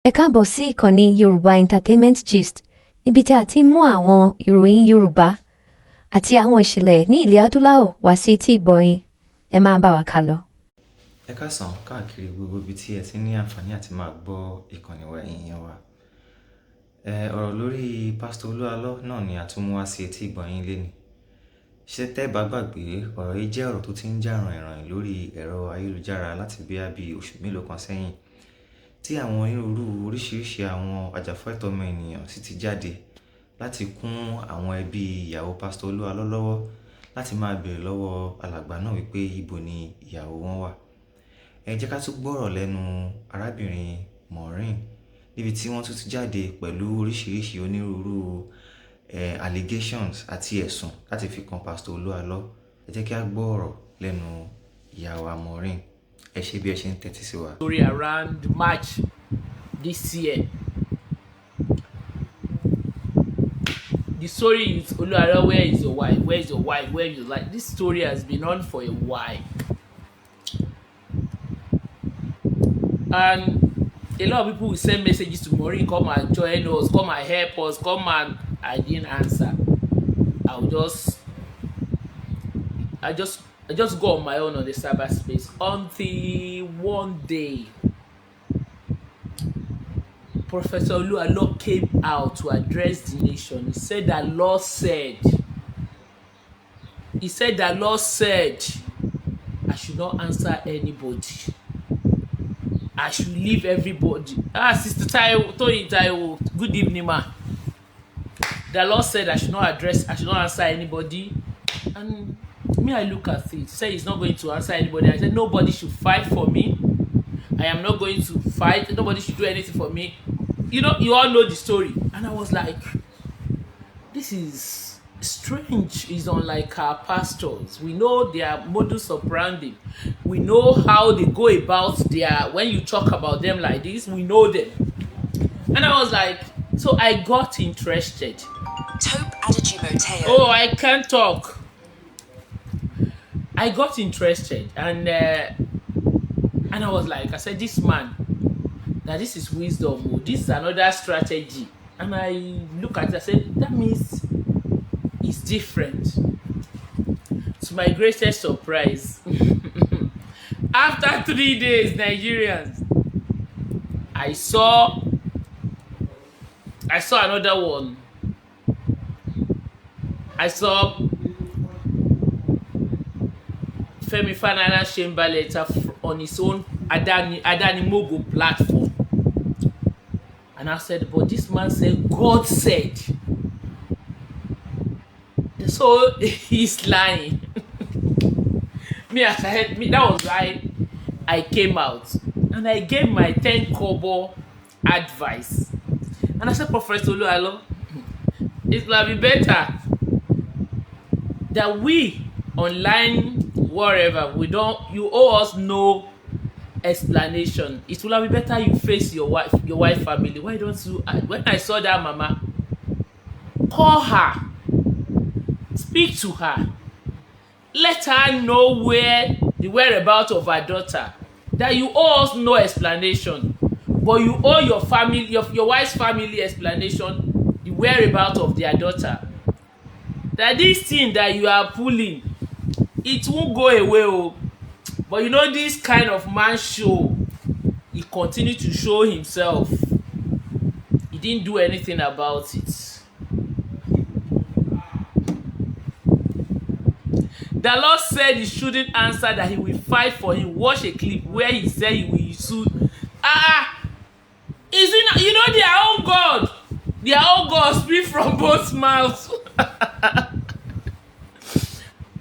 Ẹ káàbọ̀ sí ìkànnì Yorùbá Entertainment Gist, níbi tí a ti ń mú àwọn ìròyìn Yorùbá àti àwọn ìṣẹ̀lẹ̀ ní ilẹ̀ adúláwọ̀ wá sí etí ìgbọ́ yín. Ẹ máa bá wa kálọ. Ẹ káàsán káàkiri gbogbo ibi tí ẹ ti ní àǹfààní àti máa gbọ́ ìkànnì wa, èèyàn wa. Ọ̀rọ̀ lórí Pásítọ̀ Olú Àlọ náà ni a tún mú wá sí etí ìgbọ́ yín lénìí. Ṣé tẹ́ bá gbàgbé, ọ̀rọ̀ yìí jẹ́ ọ̀rọ̀ tó ti ń jà ràìnràìn lórí ẹ̀rọ ayélujára láti bí oṣù mélòó kan sẹ́yìn, tí àwọn onírúurú oríṣiríṣi àwọn ajàfẹ́tọ̀ọ́ ọmọ ènìyàn sì ti jáde láti kún àwọn ẹbí ìyàwó Pásítọ̀ Olú Àlọ lọ́wọ́ láti máa béèrè lọ́wọ́ alàgbà náà wípé ibo ni ìyàwó wọn wà. Ẹ jẹ́ ká tún gbọ́rọ̀ lẹ́nu arábìnrin Maureen, níbi tí wọ́n tún ti jáde pẹ̀lú oríṣiríṣi onírúurú allegations àti ẹ̀sùn láti fi kan Pásítọ̀ Olú Àlọ. Ẹ jẹ́ kí a gbọ́ ọ̀rọ̀ lẹ́nu ìyá wa Maureen. Ẹ ṣé bí ẹ ṣe ń tẹ́tí sí wa. Story around March this year. The story is, Olu Alo, where is your wife? Where is your wife? Where is your life? This story has been on for a while. And a lot of people will send messages to Maureen, "Come and join us, come and help us, come and..." I didn't answer. I will just I just I just go on my own on the cyberspace until one day Professor Olu Alo came out to address the nation. He said that Lord said, he said that Lord said I should not answer anybody. I should leave everybody. Ah, Sister Taiwo, Toyin Taiwo, good evening, ma. The Lord said I should not address, I should not answer anybody. And me, I look at it, say he's not going to answer anybody. I said nobody should fight for me. I am not going to fight. Nobody should do anything for me. You all know the story. And I was like, this is strange. It's unlike our pastors. We know their modus operandi. We know how they go about their, when you talk about them like this, we know them. And I was like, so I got interested. Tope Adejumo Teo. Oh, I can't talk. I got interested and I was like, I said, this man, that this is wisdom. Oh, this is another strategy. And I look at it, I said, that means it's different. To my greatest surprise, after 3 days, Nigerians, I saw another one. I saw Femi Falana chamber letter on his own Adanimogo platform. And I said, but this man said, God said. So he's lying. Me, as I heard, me, that was why I came out. And I gave my 10 kobo advice. And I said, Professor Olu Alo, it will be better that we online, wherever, we don't, you owe us no explanation. It will be better you face your wife family. Why don't you, when I saw that mama, call her, speak to her, let her know where the whereabouts of her daughter, that you owe us no explanation, but you owe your family, your wife's family explanation, the whereabouts of their daughter. That this thing that you are pulling, it won't go away o. But you know this kind of man show, he continue to show himself. He didn't do anything about it. The Lord said he shouldn't answer, that he will fight for him. Watch a clip where he said he will sue. Is it not, you know, their own God? Their own God speak from both mouths.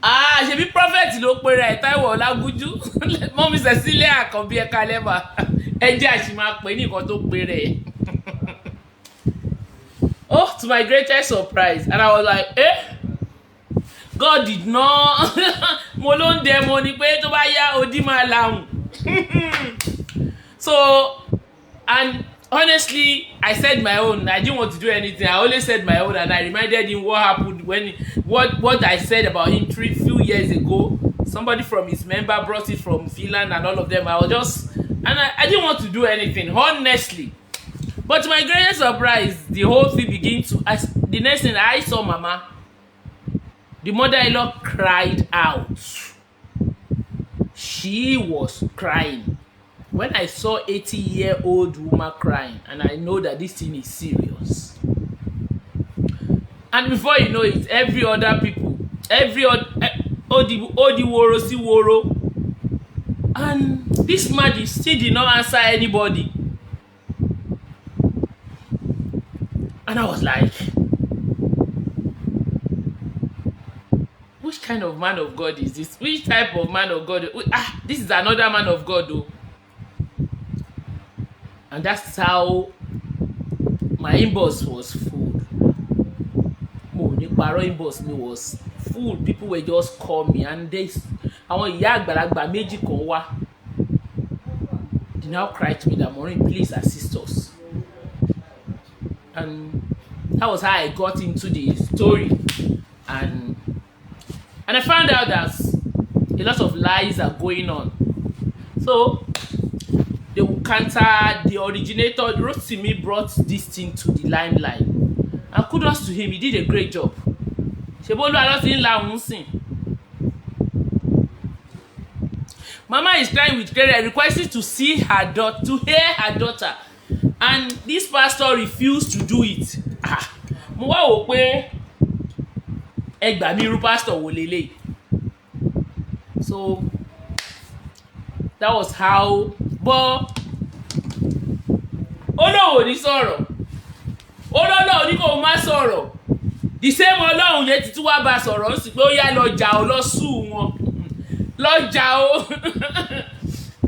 Ah, ṣebí prophet ló pera ẹ̀, Táíwò Ọlágúnjú. Mummy Cecilia Àkànbí, ẹ̀ka lẹ́bà. Ẹ jẹ́ àṣì máa pè ní nǹkan tó pera ẹ̀. Oh, to my greatest surprise, and I was like, eh? God did not. Mo ló ń dẹ mo ni pé tó bá yá odi máa lahùn. So, and honestly, I said my own. I didn't want to do anything. I only said my own, and I reminded him what happened when what I said about him 3 few years ago. Somebody from his member brought it from Finland and all of them. I was just, and I didn't want to do anything, honestly. But to my greatest surprise, the whole thing begin to, as the next thing I saw, mama, the mother-in-law, cried out. She was crying. When I saw 80-year-old woman crying, and I know that this thing is serious. And before you know it, every other people, every other, ó di woro sí woro. And this man still did not answer anybody. And I was like, which kind of man of God is this? Which type of man of God? Ah, this is another man of God though. And that's how my inbox was full. Mo ò ní parọ́, inbox mi was full. People were just call me, and they, àwọn ìyá àgbàlagbà méjì kan wá. They now cried to me that, "Maureen, please assist us." And that was how I got into the story. And I found out that a lot of lies are going on. So they will counter the originator. Rotimi brought this thing to the limelight. And kudos to him, he did a great job. Ṣebí Olúwa ti ń la òun sìn. Mama is crying with prayer, requesting to see her daughter, to hear her daughter. And this pastor refused to do it. Ah, mo wá wò pé ẹ gbà mí, irú pastor wo leléyìí? So that was how, but ó lóun ò ní sọ̀rọ̀, ó lọ́lọ́run ní kó má sọ̀rọ̀. The same Ọlọ́run yẹn ti tún wá bá sọ̀rọ̀ ń sì pé ó yá, lọ jà ó, lọ sùn wọn, lọ jà ó.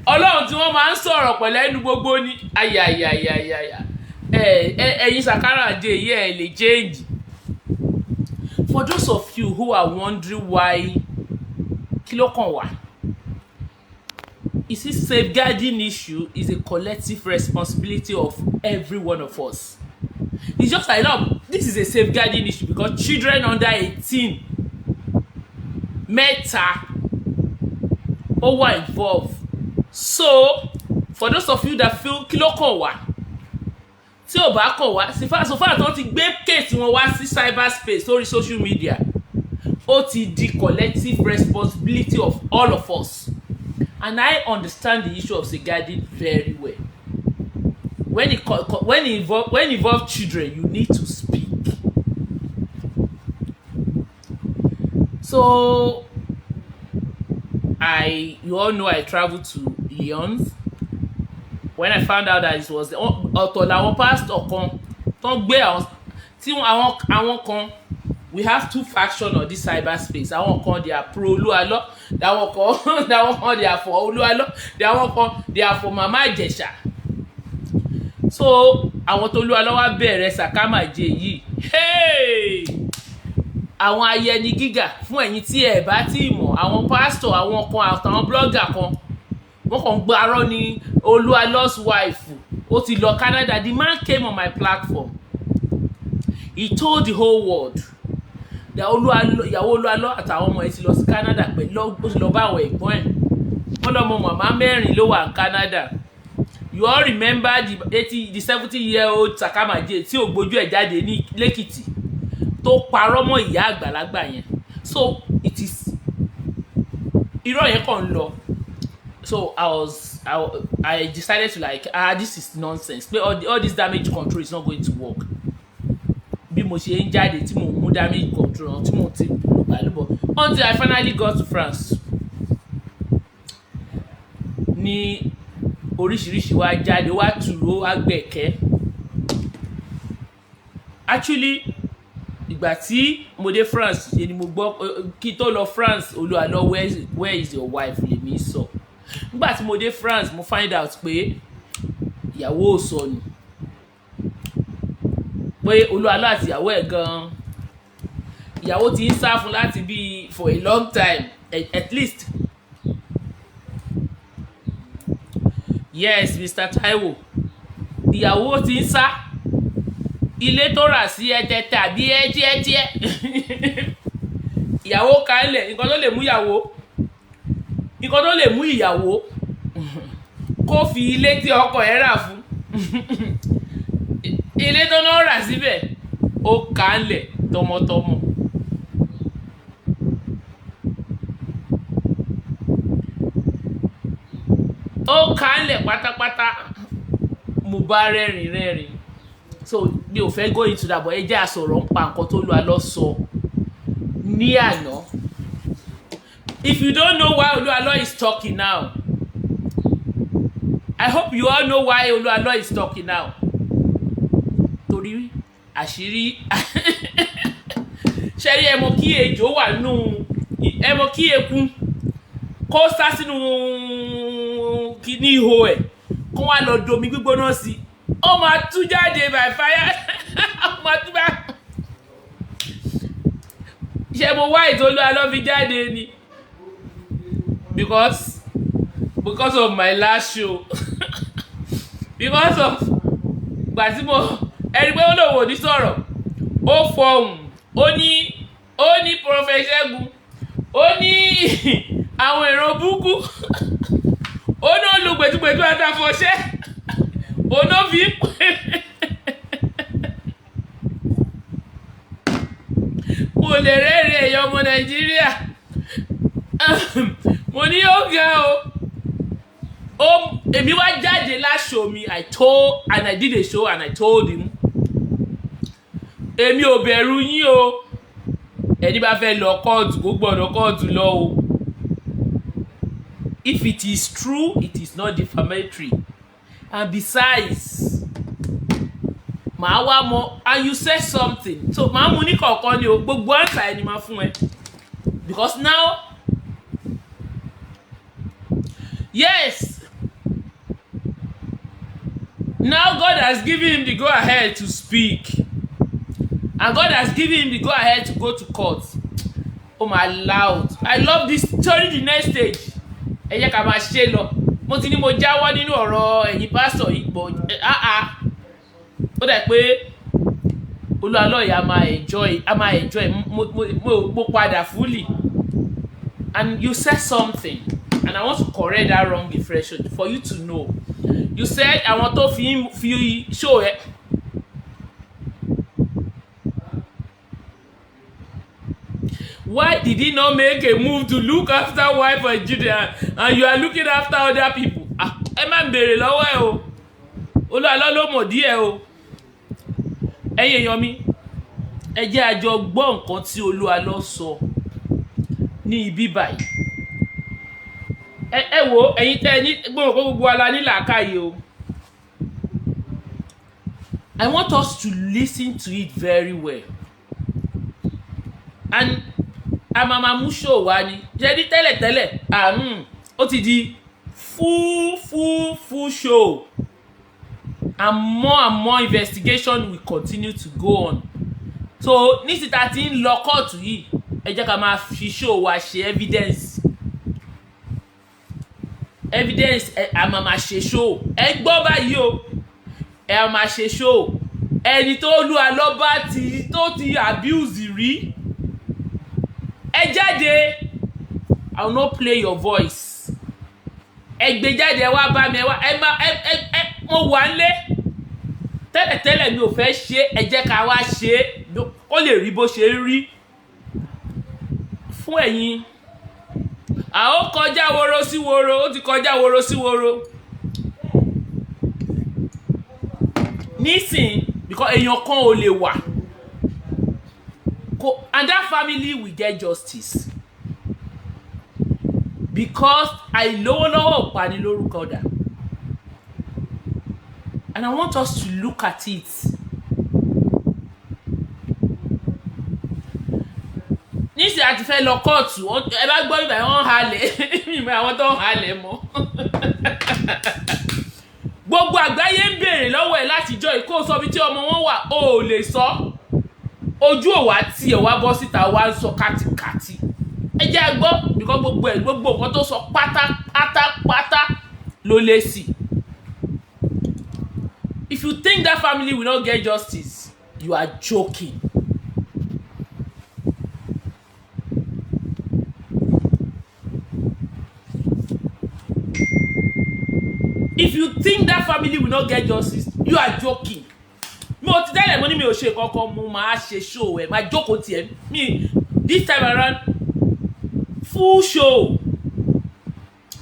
Ọlọ́run tí wọ́n máa ń sọ̀rọ̀ pẹ̀lú ẹnu gbogbo ni ayayayayaya. Ẹ̀yin sàkárà jẹ èyí ẹ̀ lè change. For those of you who are wondering why, kí ló kàn wá? You see, safeguarding issue is a collective responsibility of every one of us. It's just like now, this is a safeguarding issue because children under 18 mẹ́ta ó wà involved. So for those of you that feel kí ló kàn wá, tí ò bá kàn wá, so far tó ti gbé case wọn wá sí cyberspace, sórí social media, ó ti di collective responsibility of all of us. And I understand the issue of safeguarding very well. When it involve children, you need to speak. So I you all know I traveled to Lyon. When I found out that it was ọ̀tọ̀ làwọn pastor kan tó ń gbé àwọn tí àwọn kan. We have two factions on this cyberspace. Àwọn kan, they are pro Olúalọ. Àwọn kan, they are for Olúalọ. Àwọn kan, they are for Mama Ìjẹ̀ṣà. So àwọn tó Olúalọ wá bẹ̀rẹ̀ sàkámàjẹ yìí. Hey! Àwọn ayẹni gíga, fún ẹ̀yin tí ẹ bá tí mọ̀, àwọn pastor, àwọn kan àtàwọn blogger kan, wọ́n kàn ń gbárọ́ ní Olúalọ's wife ó ti lọ Canada. The man came on my platform, he told the whole world that Olúalọ, ìyàwó Olúalọ àtàwọn ọmọ ẹ̀ ti lọ sí Canada, pẹ̀lú ó ti lọ bá àwọn ẹ̀gbọ́n ẹ̀. Wọ́n lọ́mọ màmá mẹ́rin ló wà ní Canada. You all remember the 80, the 70-year-old Sakamaje tí ò gbójú ẹ̀ jáde ní Lẹ́kìtì tó parọ́ mọ́ ìyá àgbàlagbà yẹn. So it is irọ́ yẹn kàn ń lọ. So I decided to like, ah, this is nonsense, pé all this damage control is not going to work. Bí mo ṣe ń jáde tí mo mú damage control tí mo ti lùgbàlùbọ̀ until I finally got to France, ní oríṣiríṣi wá jáde, wá tùró, wá gbẹ̀kẹ́. Actually, ìgbà tí mo dé France ṣe ni mo gbọ́. Kí tó lọ France, Olúalọ, where is your wife?" lèmi sọ. Nígbà tí mo dé France, mo find out pé ìyàwó ò sọnù, pé Olúalọ àti ìyàwó ẹ̀ gan-an, ìyàwó ti ń sá fún láti bí for a long time at least. Yes, Mr. Taiwo, ìyàwó ti ń sá ilé tó rà sí ẹtẹtẹ àbí ẹtíẹtíẹ ìyàwó kalẹ̀. Nǹkan tó lè mú ìyàwó kó fi ilé tí ọkọ ẹ̀ rà fún. Ilé tó náà rà síbẹ̀, ó kà á lẹ̀ tọmọtọmọ. Ó kà á lẹ̀ pátápátá. Mo bá rẹ́rìn rẹ́rìn. So mi ò fẹ́ go into that, but ẹ jẹ́ á sọ̀rọ̀ nípa nǹkan tó Olú Alọ́ sọ ní àná. If you don't know why Olu Alo is talking now, I hope you all know why Olu Alo is talking now. Torí àṣírí ṣẹ́rí, ẹ mọ̀ kí ejò wà nù, ẹ mọ̀ kí eku kó sá sínú kíní ihò ẹ̀, kó wá lọ domi gbígbóná sí i, ó máa tú jáde by fire, ó máa tú bá ṣe. Mo wá ètò Olú Alọ́ fi jáde ni because of my last show, because of gbà tí mo ẹni pé ó lòun ò ní sọ̀rọ̀, ó fọhùn, ó ní Prophet Ṣẹ́gun, ó ní àwọn èrò búkú, ó ní ó lu gbẹ̀tugbẹ̀tu àtàfọ̀ṣẹ́, ó náà fi ń pè. Mo lè rẹ́rìn, ẹ̀yọ́ ọmọ Nàìjíríà. Mo ní ó ga o. Ó èmi wá jáde láṣọ mi. I told and I did a show and I told him, èmi ò bẹ̀rù yín o. Ẹni bá fẹ́ lọ kóòtù, kó gbọ́dọ̀ kóòtù lọ o. If it is true, it is not defamatory. And besides, màá wá mọ. And you said something, so màá mú ní kọ̀ọ̀kan ni o. Gbogbo answer ẹni máa fún ẹ, because now, yes, now God has given him the go ahead to speak and God has given him the go ahead to go to court. Oh my loud, I love this story. The next stage, ẹ jẹ́ ká máa ṣe lọ. Mo ti ní mo jáwọ́ nínú ọ̀rọ̀ ẹ̀yin pásítọ̀ yìí, but ah ah, ó dà pé Olú Alọ́ a máa enjoy, a máa enjoy. Mo padà fully. And you said something and I want to correct that wrong impression for you to know. You said àwọn tó fi show ẹ. Why did he not make a move to look after wife and children and you are looking after other people? Ah, ẹ má béèrè lọ́wọ́ ẹ o. Olú Alọ́ ló mọ̀ díẹ̀ o. Ẹ̀yin èèyàn mi, ẹ jẹ́ a jọ gbọ́ nǹkan tí Olú Alọ́ sọ ní ibi báyìí. Ẹ wo, ẹ̀yin tẹ́ ẹ ní gbọ́dọ̀ kó gbogbo wa la ní làákàyè o. I want us to listen to it very well and a máa ma mú show wa ni ṣe ní tẹ́lẹ̀tẹ́lẹ̀. Àrùn ó ti di full full full show and more investigation will continue to go on. So nísìta tá ti ń lọ kóòtù yìí, ẹ jẹ́ ká máa fi show wa ṣe evidence, evidence. Ẹ a máa ma ṣe show. Ẹ gbọ́ báyìí o, ẹ a máa ṣe show. Ẹni tó Olú Alọ́ bá ti tó ti abuse rí, ẹ jáde. I will not play your voice. Ẹ gbé jáde, ẹ wá bá mi, ẹ wá, ẹ má ẹ ẹ ẹ mo wà ń lé tẹ́lẹ̀tẹ́lẹ̀, mi ò fẹ́ ṣe. Ẹ jẹ́ ká wá ṣe é kó lè rí bó ṣe ń rí fún ẹ̀yin. À ó kọjá woro sí woro, ó ti kọjá woro sí woro nísìn, because èèyàn kan ò lè wà kó. And that family will get justice, because àìlówólọ́wọ́ ò pani lórúkọ dà. And I want us to look at it. Nísìnyí a ti fẹ́ lọ kóòtù. Ẹ bá gbọ́ ìgbà wọn halẹ̀ ìmọ̀ àwọn tó ń halẹ̀ mọ́. Gbogbo àgbáyé ń béèrè lọ́wọ́ ẹ̀ látijọ́ yìí kó sọ bí tí ọmọ wọn wà, ó ò lè sọ. Ojú ò wá tiẹ̀ wá bọ́ síta wá ń sọ kátikàti. Ẹ jẹ́ a gbọ́, because gbogbo ẹ̀, gbogbo nǹkan tó sọ pátápátápátá ló lé sí. If you think that family will not get justice, you are joking. If you think that family will not get justice, you are joking. Mi ò ti tẹ́lẹ̀, mo ní mi ò ṣe kankan. Mo máa ṣe show ẹ̀, máa jókòó tiẹ̀ mi this time around, full show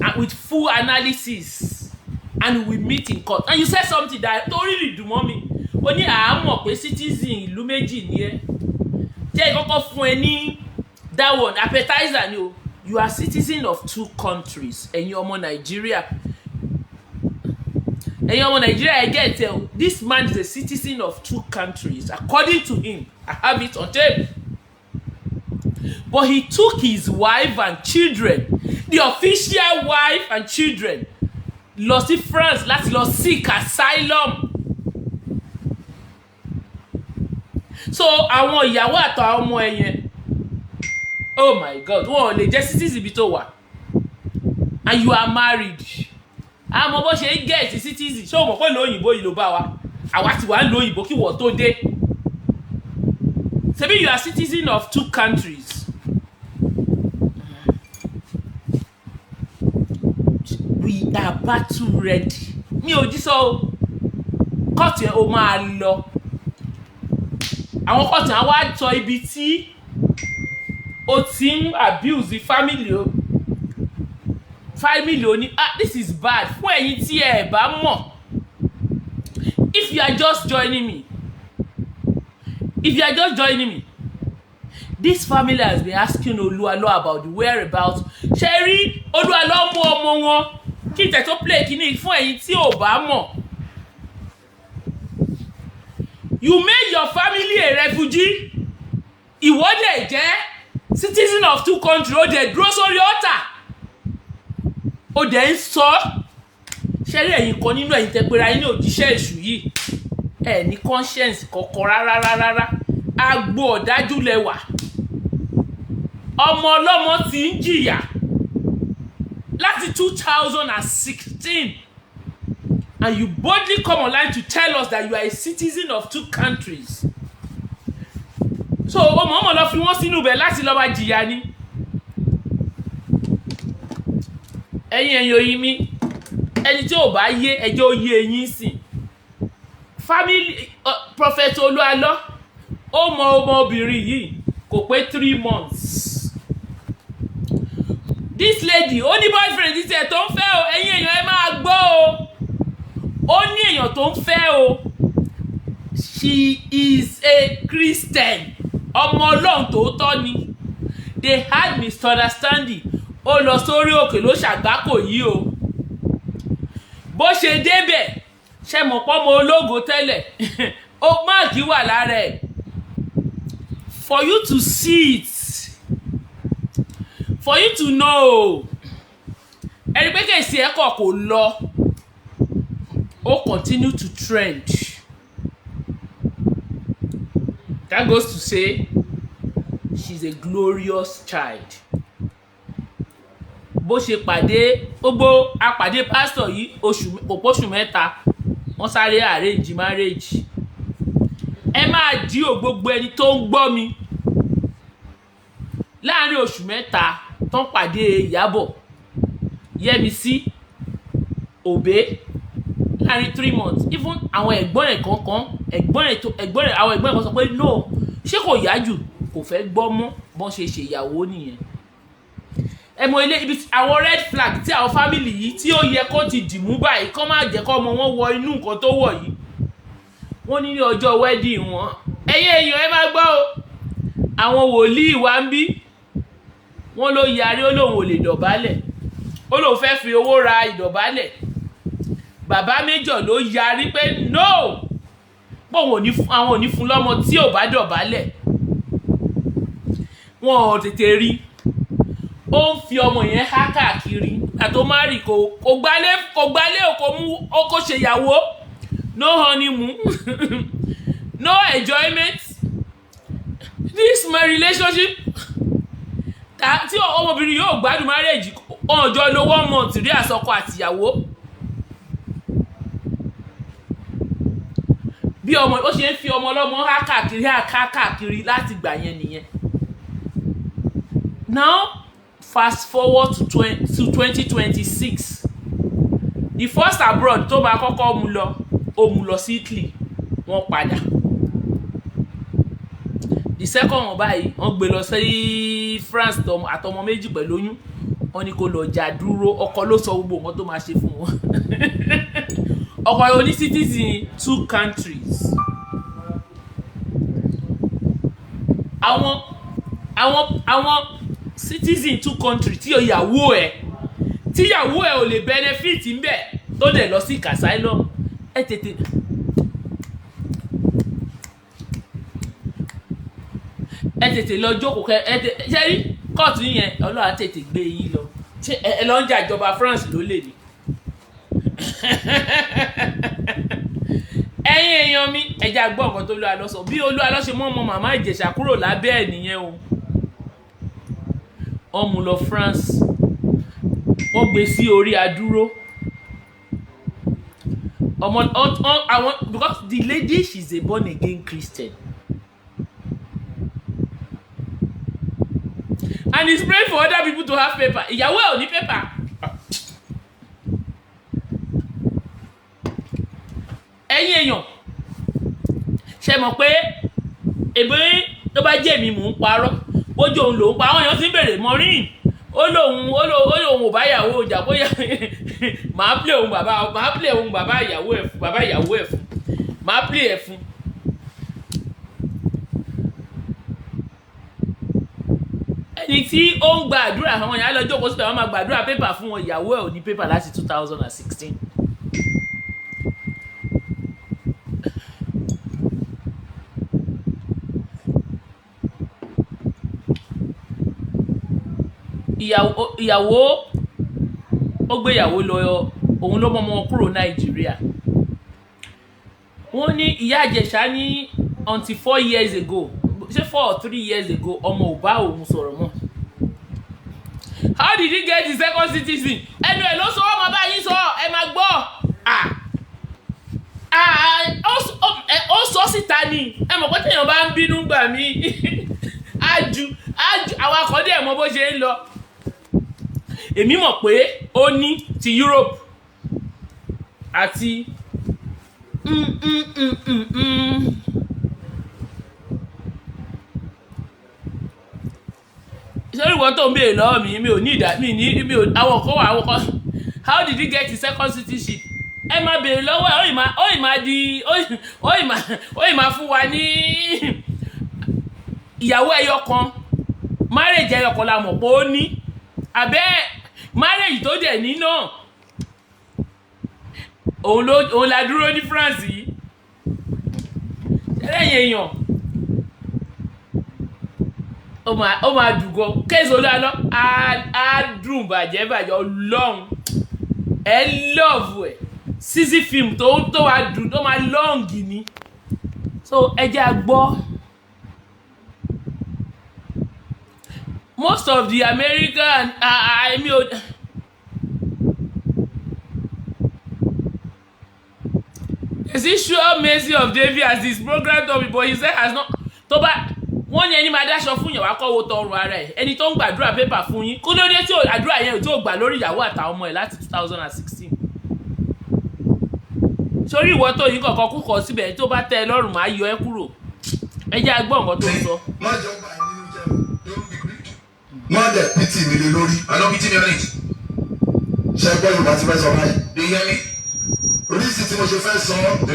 and with full analysis, and we meet in court. And you said something that tó really dùn mọ́ mi. Ó ní àámọ̀ pé citizen ìlú méjì ni ẹ́. Jẹ́ ìkọ́kọ́ fún ẹ ní that one, appetizer ni o. You are citizen of two countries. Ẹ̀yin ọmọ Nàìjíríà, ẹ̀yin ọmọ Nàìjíríà, ẹ get ẹ o. This man is a citizen of two countries according to him. I have it on tape. But he took his wife and children, the official wife and children, lọ sí France láti lọ seek asylum. So àwọn ìyàwó àtàwọn ọmọ ẹ yẹn, oh my God, wọn ò lè jẹ́ citizen ibi tó wà. And you are married. Àmọ́ bó ṣe ń get citizen, ṣé o mọ̀ pé ìlú òyìnbó yìí ló bá wa? Àwa ti wà ń lo òyìnbó kí wọ́n tó dé. Ṣebí you are citizen of two countries. We are battle ready. Mi ò jí sọ o. Kóòtù yẹn, o máa lọ. Àwọn kóòtù yẹn á wá sọ ibi tí o ti ń abuse family o, family o ní. Ah, this is bad. Fún ẹ̀yin tí ẹ bá mọ̀, if you are just joining me, if you are just joining me, this family has been asking Oluwalo about the whereabouts. Ṣe rí Olúwalọ mú ọmọ wọn kí n tẹ̀ tó play kínní. Fún ẹ̀yin tí ò bá mọ̀, you made your family a refugee. Ìwọ dẹ̀ jẹ́ citizen of two countries. Ó dẹ̀ dúró sórí ọ̀tà, ó dẹ̀ ń sọ. Ṣe rí ẹ̀yin kan nínú ẹ̀yin tẹ́ pera yín ní òjíṣẹ́ èṣù yìí, ẹ̀ ní conscience kankan rárá rárá. Agbo ọ̀dájú lẹwà. Ọmọ ọlọ́mọ ti ń jìyà láti 2016, and you boldly come online to tell us that you are a citizen of two countries. So o mọ̀ọ́mọ̀ lọ fi wọ́n sínú ibẹ̀ láti lọ́ọ́ máa jìyà ni. Ẹ̀yin oyin mi, ẹni tí ò bá yé ẹjọ́ ó yé eyín sìn. Family Prophet Olúalọ́, ó mọ ọmọbìnrin yìí kò pé 3 months. This lady, ó ní boyfriend tiẹ̀ tó ń fẹ́ o. Ẹ̀yin èèyàn, ẹ máa gbọ́ o. Ó ní èèyàn tó ń fẹ́ o. She is a Christian. Ọmọ Ọlọ́run tòótọ́ ni. They had misunderstanding. Ó lọ sórí òkè ló ṣàgbákò yìí o. Bó ṣe débẹ̀, ṣe mọ̀ pọ́ ọmọ ológo tẹ́lẹ̀, ó mark wà lára ẹ̀. For you to see it, for you to know, ẹni pé case ẹ̀ kọ̀ kò lọ, ó continue to trend. That goes to say she's a glorious child. Bó ṣe pàdé gbogbo apàdé pásítọ̀ yìí, oṣù kò póṣù mẹ́ta, wọ́n sáré arrange marriage. Ẹ máa dí ò gbogbo ẹni tó ń gbọ́ mi, láàrin oṣù 3 tó ń pàdé Ìyábọ̀ Yẹ́misí Òbé, láàrin 3 months, even àwọn ẹ̀gbọ́n ẹ̀ kankan, ẹ̀gbọ́n ẹ̀ tó ẹ̀gbọ́n ẹ̀, àwọn ẹ̀gbọ́n ẹ̀ kan sọ pé no, ṣé kò yá jù? Kò fẹ́ gbọ́ mọ́. Bọ́n ṣe ṣèyàwó nìyẹn. Ẹ mọ ilé ibi àwọn red flag tí àwọn family yìí tí ó yẹ kó ti dìmú báyìí, kó má jẹ́ kó ọmọ wọn wọ inú nǹkan tó wọ̀ yìí. Wọ́n ní ní ọjọ́ wedding wọn, ẹ̀yin èèyàn, ẹ máa gbọ́ o, àwọn wòlíì wa ń bí wọ́n ló yarí, ó lóun ò lè dọ̀bálẹ̀, ó lóun fẹ́ fi owó ra ìdọ̀bálẹ̀. Bàbá méjọ ló yarí pé no, pé òun ò ní fún, àwọn ò ní fún lọ́mọ tí ò bá dọ̀bálẹ̀. Wọn ò tètè rí. Ó ń fi ọmọ yẹn há káàkiri àtó má rí. Kò gbálé, kò gbálé, kò mú ó kò ṣèyàwó. No honeymoon, no enjoyment. This my relationship tí ọmọbìnrin yóò gbádùn marriage ọjọ́ ló one month rí àsọkọ àtìyàwó. Bí ọmọ ó ṣe ń fi ọmọ ọlọ́mọ há káàkiri, há káàkiri láti gbà yẹn nìyẹn. Now fast forward to 2026, the first abroad tó máa kọ́kọ́ mú lọ, ó mú lọ sí Italy. Wọ́n Wọ́n padà the second one báyìí, wọ́n gbé lọ sí France àtọmọ méjì pẹ̀lú oyún. Wọ́n ní kó lọ jà dúró. Ọkọ ló sọ gbogbo nǹkan tó máa ṣe fún wọn. Ọkọ oní citizen two countries. Àwọn citizen two countries tí ìyàwó ẹ̀ ò lè benefit ńbẹ̀, tó dẹ̀ lọ sí asylum. Ẹ tètè ẹ tètè lọ jókòó kẹ ẹ tè ṣe rí kóòtù yẹn. Ọlọ́run á tètè gbé yín lọ. Ṣé ẹ lọ ń jà ìjọba France ló lè ní. Ẹ̀yin èèyàn mi, ẹ jẹ́ á gbọ́ nǹkan tó Olúwa sọ. Bí Olúwa ṣe mọ́ ọmọ Màmá Ìjẹ̀ṣà kúrò lábẹ́ ẹ̀ nìyẹn o. Wọ́n mú lọ France, wọ́n gbé sí orí adúró ọmọ àwọn, because the lady, she is a born again Christian and he's praying for other people to have paper. Ìyàwó ẹ̀ ò ní paper. Ẹ̀yin èèyàn, ṣe mọ̀ pé èbí tó bá jẹ́ èmi mò ń parọ́, bójú òun lòún pa. Àwọn èèyàn ti ń bèrè Maureen. Ó lóun ò bá ìyàwó ọjà bóyá màá play òun bàbá, màá play òun bàbá ìyàwó ẹ̀ fún, bàbá ìyàwó ẹ̀ fún, màá play ẹ̀ fún. Ẹni tí ó ń gba àdúrà, àwọn èèyàn á lọ jókòó síbẹ̀, wọ́n máa gbàdúrà paper fún wọn. Ìyàwó ẹ̀ ò ní paper láti 2016. Ìyàwó ó gbé ìyàwó lọ, òun ló mọ́ wọn kúrò Nàìjíríà. Wọ́n ní Ìyá Ìjẹ̀ṣà ní until 4 years ago, ṣé 4 or 3 years ago, ọmọ ò bá òun sọ̀rọ̀ mọ́. How did he get the second citizen? Ẹnu ẹ̀ ló sọ. Ọmọ báyìí sọ, ẹ máa gbọ́. Ah ah, ó sọ síta ni. Ẹ mọ̀ pé téèyàn bá ń bínú gbà mí, á ju àwọn akọ́dé ẹ̀ mọ bó ṣe ń lọ. Èmi mọ̀ pé ó ní ti Europe àti Sórí ìwọ tó ń béèrè lọ́wọ́ mi, mi ò ní ìdá mi ní mi ò. Àwọn kan wà, àwọn kan. How did he get his second citizenship? Ẹ máa béèrè lọ́wọ́ ẹ̀. Ó ì máa di ó ì máa fún wa ní ìyàwó ẹyọ kan. Marriage ẹyọ kan la mọ̀ pé ó ní, àbẹ́ marriage tó dẹ̀ ní náà, òun ló òun la dúró ní France yìí. Ẹlẹ́yìn èèyàn, ó máa dùn gan. Case Olúalọ á dùn bàjẹ́ bàjẹ́. Ọlọ́run, ẹ love ẹ̀. Season film tó wá dùn, tó máa long ni. So ẹ jẹ́ a gbọ́. Most of the American, èmi ò. Is he sure mercy of David as his program topic? But he said has not. Tó bá wọ́n ní ẹni máa dáṣọ fún yàn, wá kọ́ wo tọrùn ara ẹ̀. Ẹni tó ń gbàdúrà paper fún yín, kó ló dé tí àdúrà yẹn ò tó gbà lórí ìyàwó àtàwọn ọmọ ẹ̀ láti 2016? Sórí ìwọ tó yín kọ̀ọ̀kan kúkọ̀ síbẹ̀, tó bá tẹ́ ẹ lọ́rùn, máa yọ ẹ́ kúrò. Ẹ jẹ́ a gbọ́ nǹkan tó ń sọ. Má jọ bà yín nínú jẹ́ o. Don't be grieved. Má dẹ̀ pity mi lé lórí. And don't pity me on it. Ṣé gbọ́ Yorùbá ti fẹ́ sọ báyìí? Do you hear me? Oríṣi tí mo ṣe fẹ́ sọ, The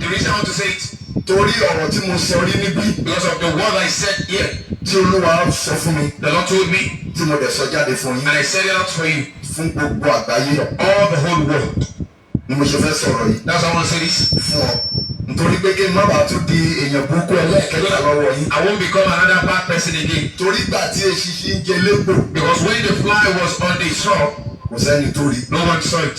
reason I want to say it, torí ọ̀rọ̀ tí mo sọ rí níbí, because of the word I said here, tí Olúwa sọ fún mi, the Lord told me, tí mo dẹ̀ sọ jáde fún yín, and I said it out for you, fún gbogbo àgbáyé, all the whole world. ni mo ṣe fẹ́ sọ̀rọ̀ yìí That's why I want to say this. fún ọ, nítorí pé kí n má bàa tún di èèyàn burúkú ẹlẹ́ẹ̀kẹta lọ́wọ́ yín. I won't become another bad person again. Torí gbà tí eṣinṣin ń jẹ légbò, Because when the fly was on the straw, kò sẹ́ni tó rí. No one saw it.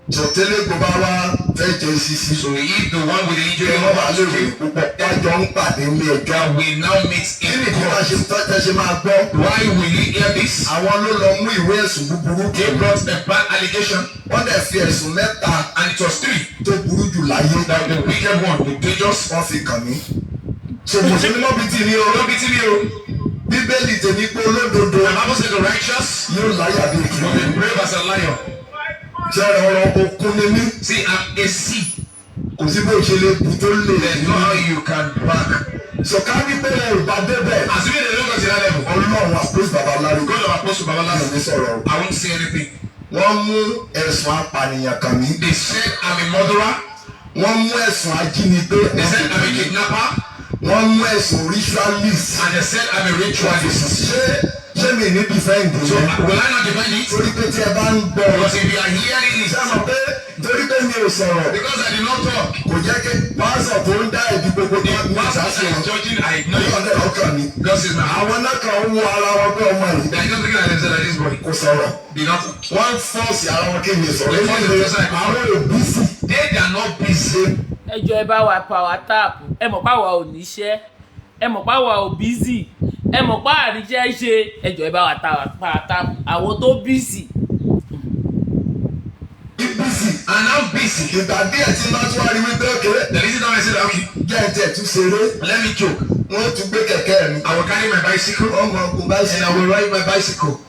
Sọtẹ́lẹ́gbò bá wá fẹ́ jẹ eṣinṣin, So if the one with the injury kí wọ́n bá lè ròyìn wants to púpọ̀ wájọ ń pàdé ní ẹjọ́. That we now meet Kí in ni kí wọ́n court. ṣe tẹ́ ṣe máa gbọ́? Why will you hear this? Àwọn ló lọ mú ìwé ẹ̀sùn búburú. They brought a bad allegation, Wọ́n dẹ̀ fi ẹ̀sùn mẹ́ta and it was three. tó burú jù láyé, That the wicked one, the dangerous. wọ́n fi kàn mí. So mùsùlùmí náà bí tì ní o. Don't be me, oh. Bíbélì tèmi pé olódodo The Bible says the righteous yóò láyà bí will kìnìún. be brave as a lion. Ṣé ọ̀rọ̀ òkun ni mí? See, I'm a sea. Kò sí bó ṣe lè bu tó lè. There's no how you can back. Sọ̀ká ní pé ẹ ò bá débẹ̀. Assuming they don't go to that level. Ọlọ́run àpòsí babaláwo. God of Apostle Mi ò Babalawo, ní sọ̀rọ̀ o. I won't say anything. Wọ́n mú ẹ̀sùn apànìyàn kàn mí. They said I'm a murderer. Wọ́n mú ẹ̀sùn ajínigbé. They said I'm a kidnapper. Wọ́n mú ẹ̀sùn ritualist. And they said I'm a ritualist. Ṣé mi ní defend So yẹn? will I not defend it? Torí pé tí ẹ bá ń gbọ́. Because if you are hearing Ṣé it, mọ̀ pé torí pé mi ò sọ̀rọ̀ because I did not talk, kò jẹ́ kí pásọ̀ tó ń dá ìdí gbogbo the tó ń pastor dá sí that is wọn. judging, I ignore Ọlọ́run it. dẹ̀ ọkàn mi. God says my heart. Àwọn náà kàn ń wo ara wọn pé ọmọ yìí They are just looking at themselves like this boy. kò sọ̀rọ̀. Did not talk. Wọ́n ń fọ́ọ̀sì ara wọn kí mi sọ̀rọ̀. They force themselves. Àwọn òbí sì They are not busy. Ẹ jọ, ẹ bá wa power tap. Ẹ mọ̀ páwa ò níṣẹ́, ẹ mọ̀ páwa ò busy, ẹ mọ̀ pá àríṣẹ́ ṣe. Ẹ jọ, ẹ bá wa power tap àwọn tó busy. busy. And I'm busy. Ìgbà díẹ̀ tí bá tún wá rí wípé òkè The reason why I said, okay, jẹ́ ẹ̀ tiẹ̀ tún ṣeré. let me joke. Wọ́n tún gbé kẹ̀kẹ́ mi. I will carry my bicycle Wọ́n mọ ogun báyìí and I will ride my bicycle.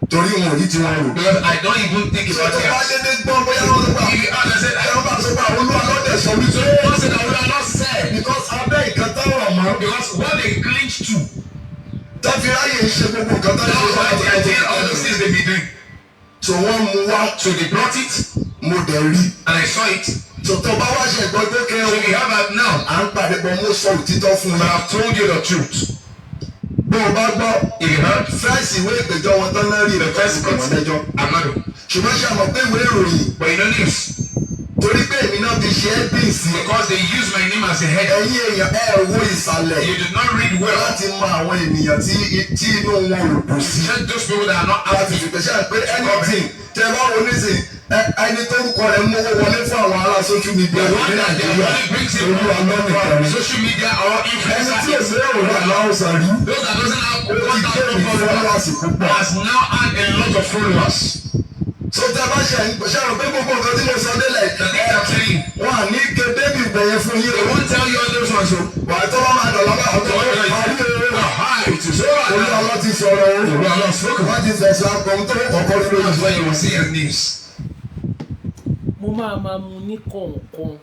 Torí wọn ò ní tiwọn rò. Because I don't even think Ṣé about tó bá it. dédé gbọ́ bóyá wọ́n sọ pé If you ask, I said, I ẹ̀rọ bá sọ pé àwọn olúwa lọ́dẹ̀ sọ wípé God said, I would have not said. because abẹ́ ìkan táwọn ọmọ Because what they clinch to, tó fi ráyè ń ṣe gbogbo nǹkan tó ń that ṣe was why they are doing all those things they be doing. So wọ́n mú wá. So they brought it Mo dẹ̀ rí. and I saw it. So tó bá wá ṣe gbọ́ pé kẹ́ So o we have that now. à ń pàdé bọ́, mo sọ òtítọ́ fún But yín. I've told you the truth. Bó o bá gbọ́ If you heard first ìwé ìpèjọ́ wọn tán náà rí the first wọn court, lẹ́jọ́. I'm not. Ṣùgbọ́n ṣe àmọ̀ pé ìwé ìròyìn But you know news. torí pé èmi náà fi ṣe é bí ìsìn. Because they use my name as a head. Ẹ̀yin èèyàn, ẹ wo ìsàlẹ̀ You did not read well. láti mọ àwọn ènìyàn tí inú wọn ò dùn sí. Check those people that are not Láti happy. fi pèsè pé anything tẹ bá wo nísìn, ẹni tórúkọ rẹ̀ mówó wọlé fún àwọn ará social media The ní one that their Nàìjíríà, money brings in Olúwa lọ́nìkan ni. social media or Ẹni influencer. tí èsì èrò wà láwùsàn rí Those that doesn't have ó ti gé ní 1,000 followers followers púpọ̀. has now had a lot of followers. So tẹ bá ṣe ṣe rò pé gbogbo nǹkan tí mo sọ délẹ̀ The things I'm saying, wọn à ní ké débi ìbẹ̀yẹ fún yín they o. won't tell you all those ones. So, Wà á tó bá máa dọ̀lá bá àwọn tó parí o. Aha, it is over. Olúwa ló ti sọ̀rọ̀ o. Olúwa ló spoken. Wọ́n ti fẹ̀sùn akọ̀hún tó kọ̀kọ́ rí lórí. That's why you will see in news. Mo máa máa mu ní kọ̀ọ̀kan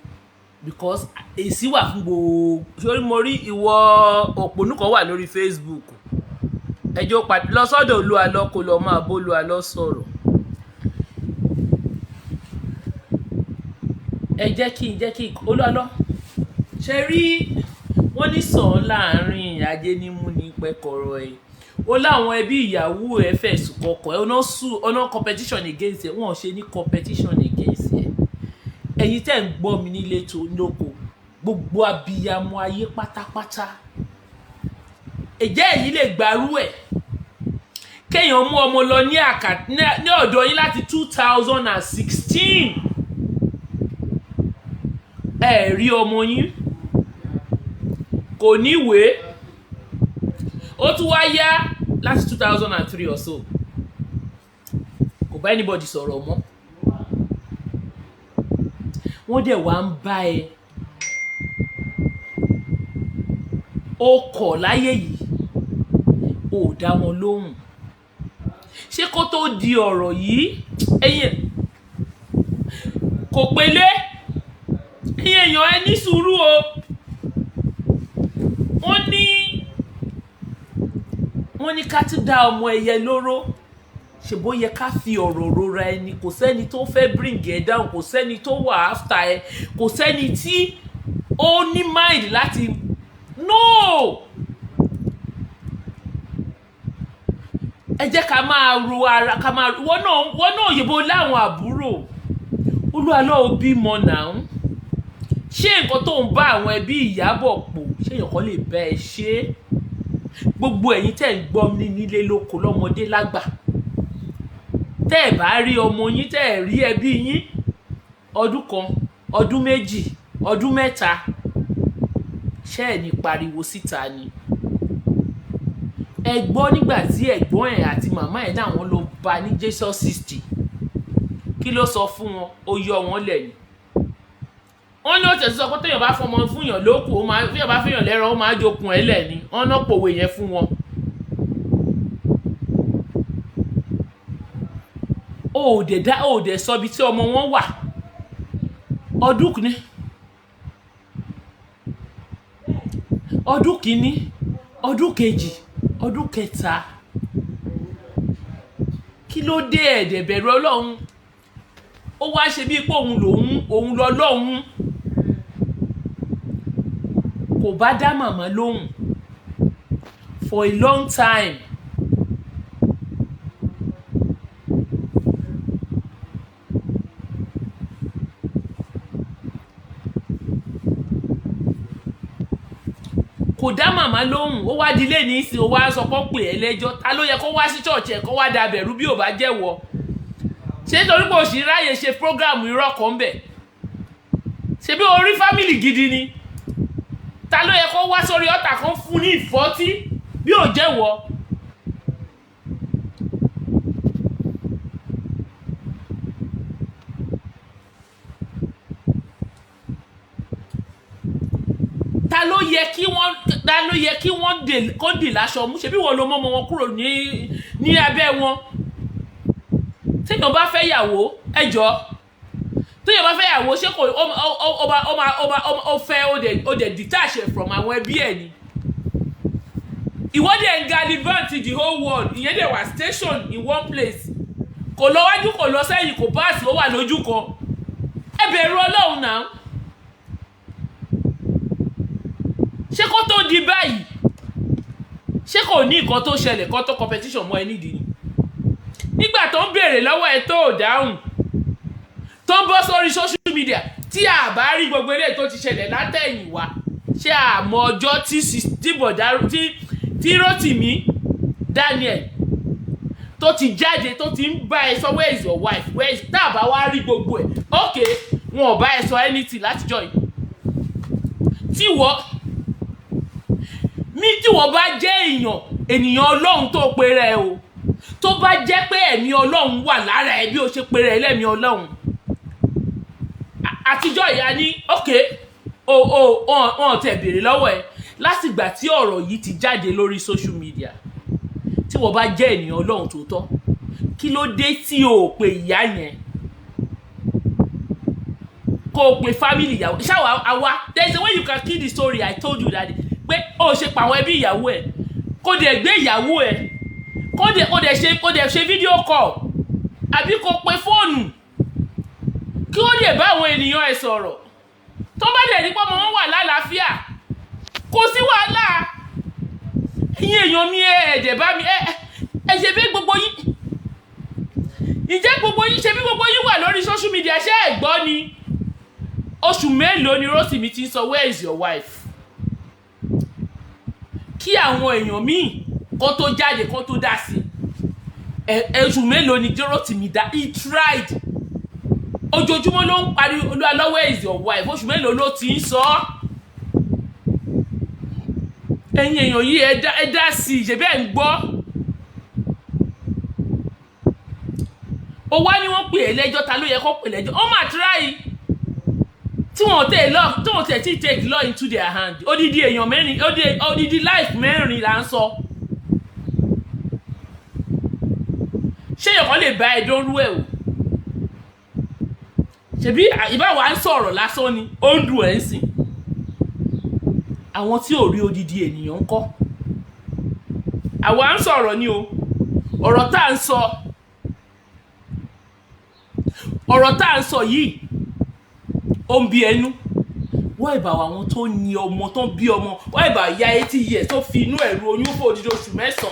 because èsì wà fún gbogbo sórí. Mo rí ìwọ òpònú kan wà lórí Facebook. Ẹjọ́ pàdé lọ sọ́dọ̀ Olúwa kó lọ máa bólúwa lọ sọ̀rọ̀. Ẹ jẹ́ kí n Olúwa lọ ṣe rí. Wọ́n ní sàn láàrin ajé nímú ní pẹ́kọ̀rọ̀ ẹ̀. Ó láwọn ẹbí ìyàwó ẹ̀ fẹ̀sùn kọkọ̀ ẹ̀ ọ̀nà sùn ọ̀nà competition against ẹ̀. Wọ́n ṣe ní competition against ẹ̀. Ẹ̀yin tẹ́ ń gbọ́ mi nílé tó lóko, gbogbo abiyamọ ayé pátápátá, ẹ̀jẹ̀ ẹ̀yin lè gbárù ẹ̀ kéèyàn mú ọmọ lọ ní àkà ní ọ̀dọ̀ yín láti 2016, ẹ rí ọmọ yín, kò níwèé, ó tún wá yá láti 2003 or so, kò bá anybody sọ̀rọ̀ mọ́. Wọ́n dẹ̀ wá ń bá ẹ, ó kọ̀ láyé yìí, ó dá wọn lóhùn. Ṣé kó tó di ọ̀rọ̀ yìí, ẹ̀yin kò pélé, ẹ̀yin èèyàn, ẹ ní sùúrù o. Wọ́n ní ká tún dá ọmọ ẹyẹ lóró, ṣèbó yẹ ká fi ọ̀rọ̀ rora ẹni. Kò sẹ́ni tó fẹ́ bring ẹ down, kò sẹ́ni tó wà after ẹ, kò sẹ́ni tí ó ní mind láti no. Ẹ jẹ́ ká máa ro ara ká máa wọ́n náà òyìnbó láwọn àbúrò. Olúwa ò bímọ náà. Ṣé nǹkan tó ń bá àwọn ẹbí Ìyábọ̀ pò, ṣé èèyàn kan lè bá ẹ ṣe é? Gbogbo ẹ̀yin tẹ́ ń gbọ́ mi nílé lóko, lọ́mọdé lágbà, tẹ́ ẹ̀ bá rí ọmọ yín, tẹ́ ẹ̀ rí ẹbí yín ọdún kan, ọdún 2, ọdún 3, ṣé ẹ̀ ní pariwo síta ni? Ẹ gbọ́, nígbà tí ẹ̀gbọ́n ẹ̀ àti màmá ẹ̀ náà wọ́n lọ bá ní Jesus 60, kí ló sọ fún wọn? Ó yọ wọn lẹ́yìn. Wọ́n ní ó tẹ̀sí sọ pé téèyàn bá fọmọ fúnyàn lókù, ó máa fíyàn bá fíyàn lẹ́rọ, ó máa jokun ẹ̀ lẹ̀ ni. Wọ́n náà pòwe yẹn fún wọn. Ó ò dẹ̀ dá, ó ò dẹ̀ sọ ibi tí ọmọ wọn wà ọdún kìíní. Ọdún kìíní, ọdún kejì, ọdún kẹta, kí ló dé? Ẹ̀dẹ̀ bẹ̀rù Ọlọ́run. Ó wá ṣe bíi pé òun lòun, òun lọ lọ́hùn. Kò bá dá màmá lóhùn for a long time. Kò dá màmá lóhùn. Ó wá dilé ní ìsìn, ó wá sọ pé ó pè é lẹ́jọ́. Ta ló yẹ kó wá sí church ẹ̀ kó wá dabẹ̀rú bí ò bá jẹ́wọ́? Ṣé nítorí pé òṣì ráyè ṣe program irọ́ kan bẹ̀? Ṣe bí orí family gidi ni? Ta ló yẹ kó wá sórí ọ̀tà kan fún ní ìfọ́tí bí ò jẹ́wọ́? Ta ló yẹ kí wọ́n dè kó dì láṣọ mú? Ṣe bí wọ́n ló mọ́mọ́ wọn kúrò ní abẹ́ wọn? Téèyàn bá fẹ́ yàwó, ẹ jọ, téèyàn bá fẹ́ yàwó, ṣé kò ó ó ó ó máa ó máa ó fẹ́ ó dẹ̀ detach from àwọn ẹbí ẹ̀ ni? Ìwọ dẹ̀ ń gallivant the whole world, ìyẹn dẹ̀ wà station in one place, kò lọ wájú, kò lọ sẹ́yìn, kò pass, ó wà lójú kan. Ẹ bẹ̀rù Ọlọ́run náà. Ṣé kó tó di báyìí, ṣé kò ní nǹkan tó ṣẹlẹ̀ kó tó competition mọ́ ẹ nídìí ni? Nígbà tó ń béèrè lọ́wọ́ ẹ tó ò dáhùn, tó ń bọ́ sórí social media, tí a bá rí gbogbo eléyìí tó ti ṣẹlẹ̀ látẹ̀yìnwá, ṣé àmọ́ ọjọ́ tí bọ̀dá tí Rótìmí Daniel tó ti jáde, tó ti ń bá ẹ sọ, "Where is your wife? Where is?" Tá a bá wá rí gbogbo ẹ̀, ok, wọn ò bá ẹ sọ anything látijọ́ yìí. Tí wọ́n mi, tí wọ́n bá jẹ́ èèyàn, ènìyàn Ọlọ́run tó pera ẹ o, tó bá jẹ́ pé ẹ̀mí Ọlọ́run wà lára ẹ bí o ṣe pera ẹ lẹ́mí Ọlọ́run àtijọ́ ìyá ní, ok, o wọn tẹ̀ béèrè lọ́wọ́ ẹ látìgbà tí ọ̀rọ̀ yìí ti jáde lórí social media. Tí wọ́n bá jẹ́ ènìyàn Ọlọ́run tòótọ́, kí ló dé tí o ò pe ìyá yẹn, kó o pe family ìyàwó ṣáwa àwa? There is a way you can kill the story. I told you that pé o ṣe pa àwọn ẹbí ìyàwó ẹ, kó dẹ̀ gbé ìyàwó ẹ, kó dẹ̀ ṣe video call àbí kó pe fóònù, kí ó dẹ̀ bá àwọn ènìyàn ẹ sọ̀rọ̀. Tó bá dẹ̀ ní pé ọmọ wọn wà lálàáfíà, kò sí wàhálà. Ẹ̀yin èèyàn mi, ẹ ẹ̀dẹ̀ bá mi ẹ ṣe bí gbogbo yín, ǹjẹ́ gbogbo yín ṣe bí gbogbo yín wà lórí social media, ṣé ẹ gbọ́ ni? Oṣù mélòó ni Rótìmí ti ń sọ, "Where is your wife?" Kí àwọn èèyàn míì kó tó jáde, kó tó dá sí ẹ? Oṣù mélòó ni Rótìmí dá? He tried. Ojoojúmọ́ ló ń pariwo, "Olúwa, where is your wife?" Oṣù mélòó ló ti ń sọ ọ́? Ẹ̀yin èèyàn yìí, ẹ dá sí i. Ṣe bẹ́ẹ̀ ń gbọ́? Ó wá ní wọ́n pè é lẹ́jọ́. Ta ló yẹ kó pè lẹ́jọ́? Ó mà try tí wọ́n tẹ̀ tí take law into their hand. Odidi èèyàn mẹ́rin, odidi life mẹ́rin là ń sọ. Ṣé èèyàn kan lè bá ẹ dánrú ẹ̀ o? Ṣebí ìbá wa ń sọ̀rọ̀ lásán ni, ó ń dùn ẹ̀ ń sìn. Àwọn tí ò rí odidi ènìyàn ń kọ́? Àwa ń sọ̀rọ̀ ni o. Ọ̀rọ̀ tá à ń sọ yìí, ó ń bí ẹnu. Wọ́n ìbá àwọn tó ní ọmọ, tó ń bí ọmọ, wọ́n ìbá ya 80 years tó fi inú ẹ̀rù oyún fún odidi oṣù 9,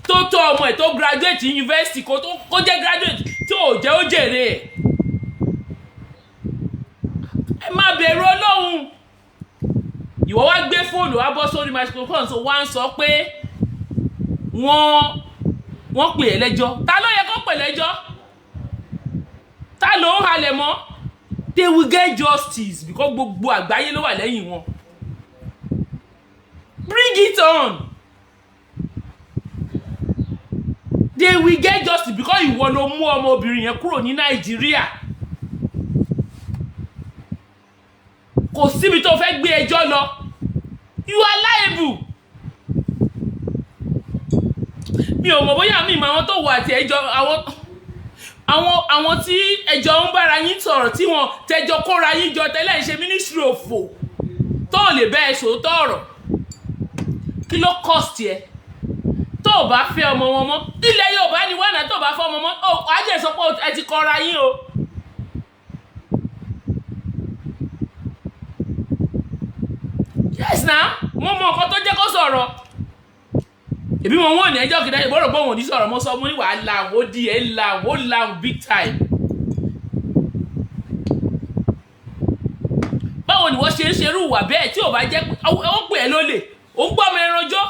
tó tọ́ ọmọ ẹ̀, tó graduate university, kó tó kó jẹ́ graduate, tí ò jẹ́ ó jèrè ẹ̀. Ẹ má bẹ̀rù Ọlọ́run. Ìwọ wá gbé fóònù, wá bọ́ sórí microphone, tó wá ń sọ pé wọ́n pè é lẹ́jọ́. Ta ló yẹ kó pè lẹ́jọ́? Ta ló ń halẹ̀ mọ́? They will get justice because gbogbo àgbáyé ló wà lẹ́yìn wọn. Bring it on. They will get justice because ìwọ ló mú ọmọbìnrin yẹn kúrò ní Nàìjíríà. Kò síbi tó fẹ́ gbé ẹjọ́ lọ. You are liable. Mi ò mọ̀ bóyá mi mọ àwọn tó wà àti ẹjọ́ àwọn tí ẹjọ́ ń bára yín sọ̀rọ̀, tí wọ́n tẹjọ́ kóra yín jọ tẹ́lẹ̀ ń ṣe ministry òfò tó lè bẹ́ ẹ sòótọ́ ọ̀rọ̀. Kí ló cost ẹ tó o bá fẹ́ ọmọ wọn mọ́? Ilẹ̀ Yorùbá ni wọ́n náà. Tó o bá fẹ́ ọmọ mọ́, ó wàá jẹ́ sọ pé ẹ ti kọra yín o. Yes na, mo mọ nǹkan tó jẹ́ kó sọ̀rọ̀. Èmi mo wọ́n ní ẹjọ́ kìdá ìbọ̀rọ̀ pé òun ò ní sọ̀rọ̀. Mo sọ, mo ní wàá làwọn, ó di ẹ̀ làwọn, ó làwọn big time. Báwo ni wọ́n ṣe ń ṣerú ìwà bẹ́ẹ̀ tí ò bá jẹ́ pé ó pè é lólè, ó ń gbọ́ ọmọ ẹranjọ́?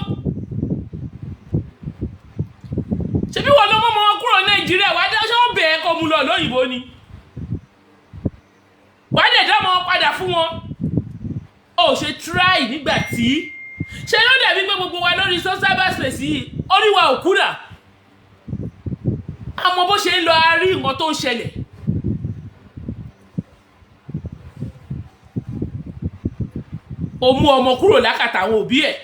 Ṣebí wọn ló mọ́ ọmọ wọn kúrò Nàìjíríà wàá dá? Ṣé wọ́n bẹ̀ ẹ́ kó mu lọ lóyìnbó ni? Wàá dẹ̀ dá ọmọ wọn padà fún wọn. Ó ṣe try nígbà tí ṣe ló dàbí pé gbogbo wa lórí social cyberspace yìí, orí wa ò kúrà, àmọ́ bó ṣe ń lọ, a rí nǹkan tó ń ṣẹlẹ̀. Ó mú ọmọ kúrò lákàtà àwọn òbí ẹ̀.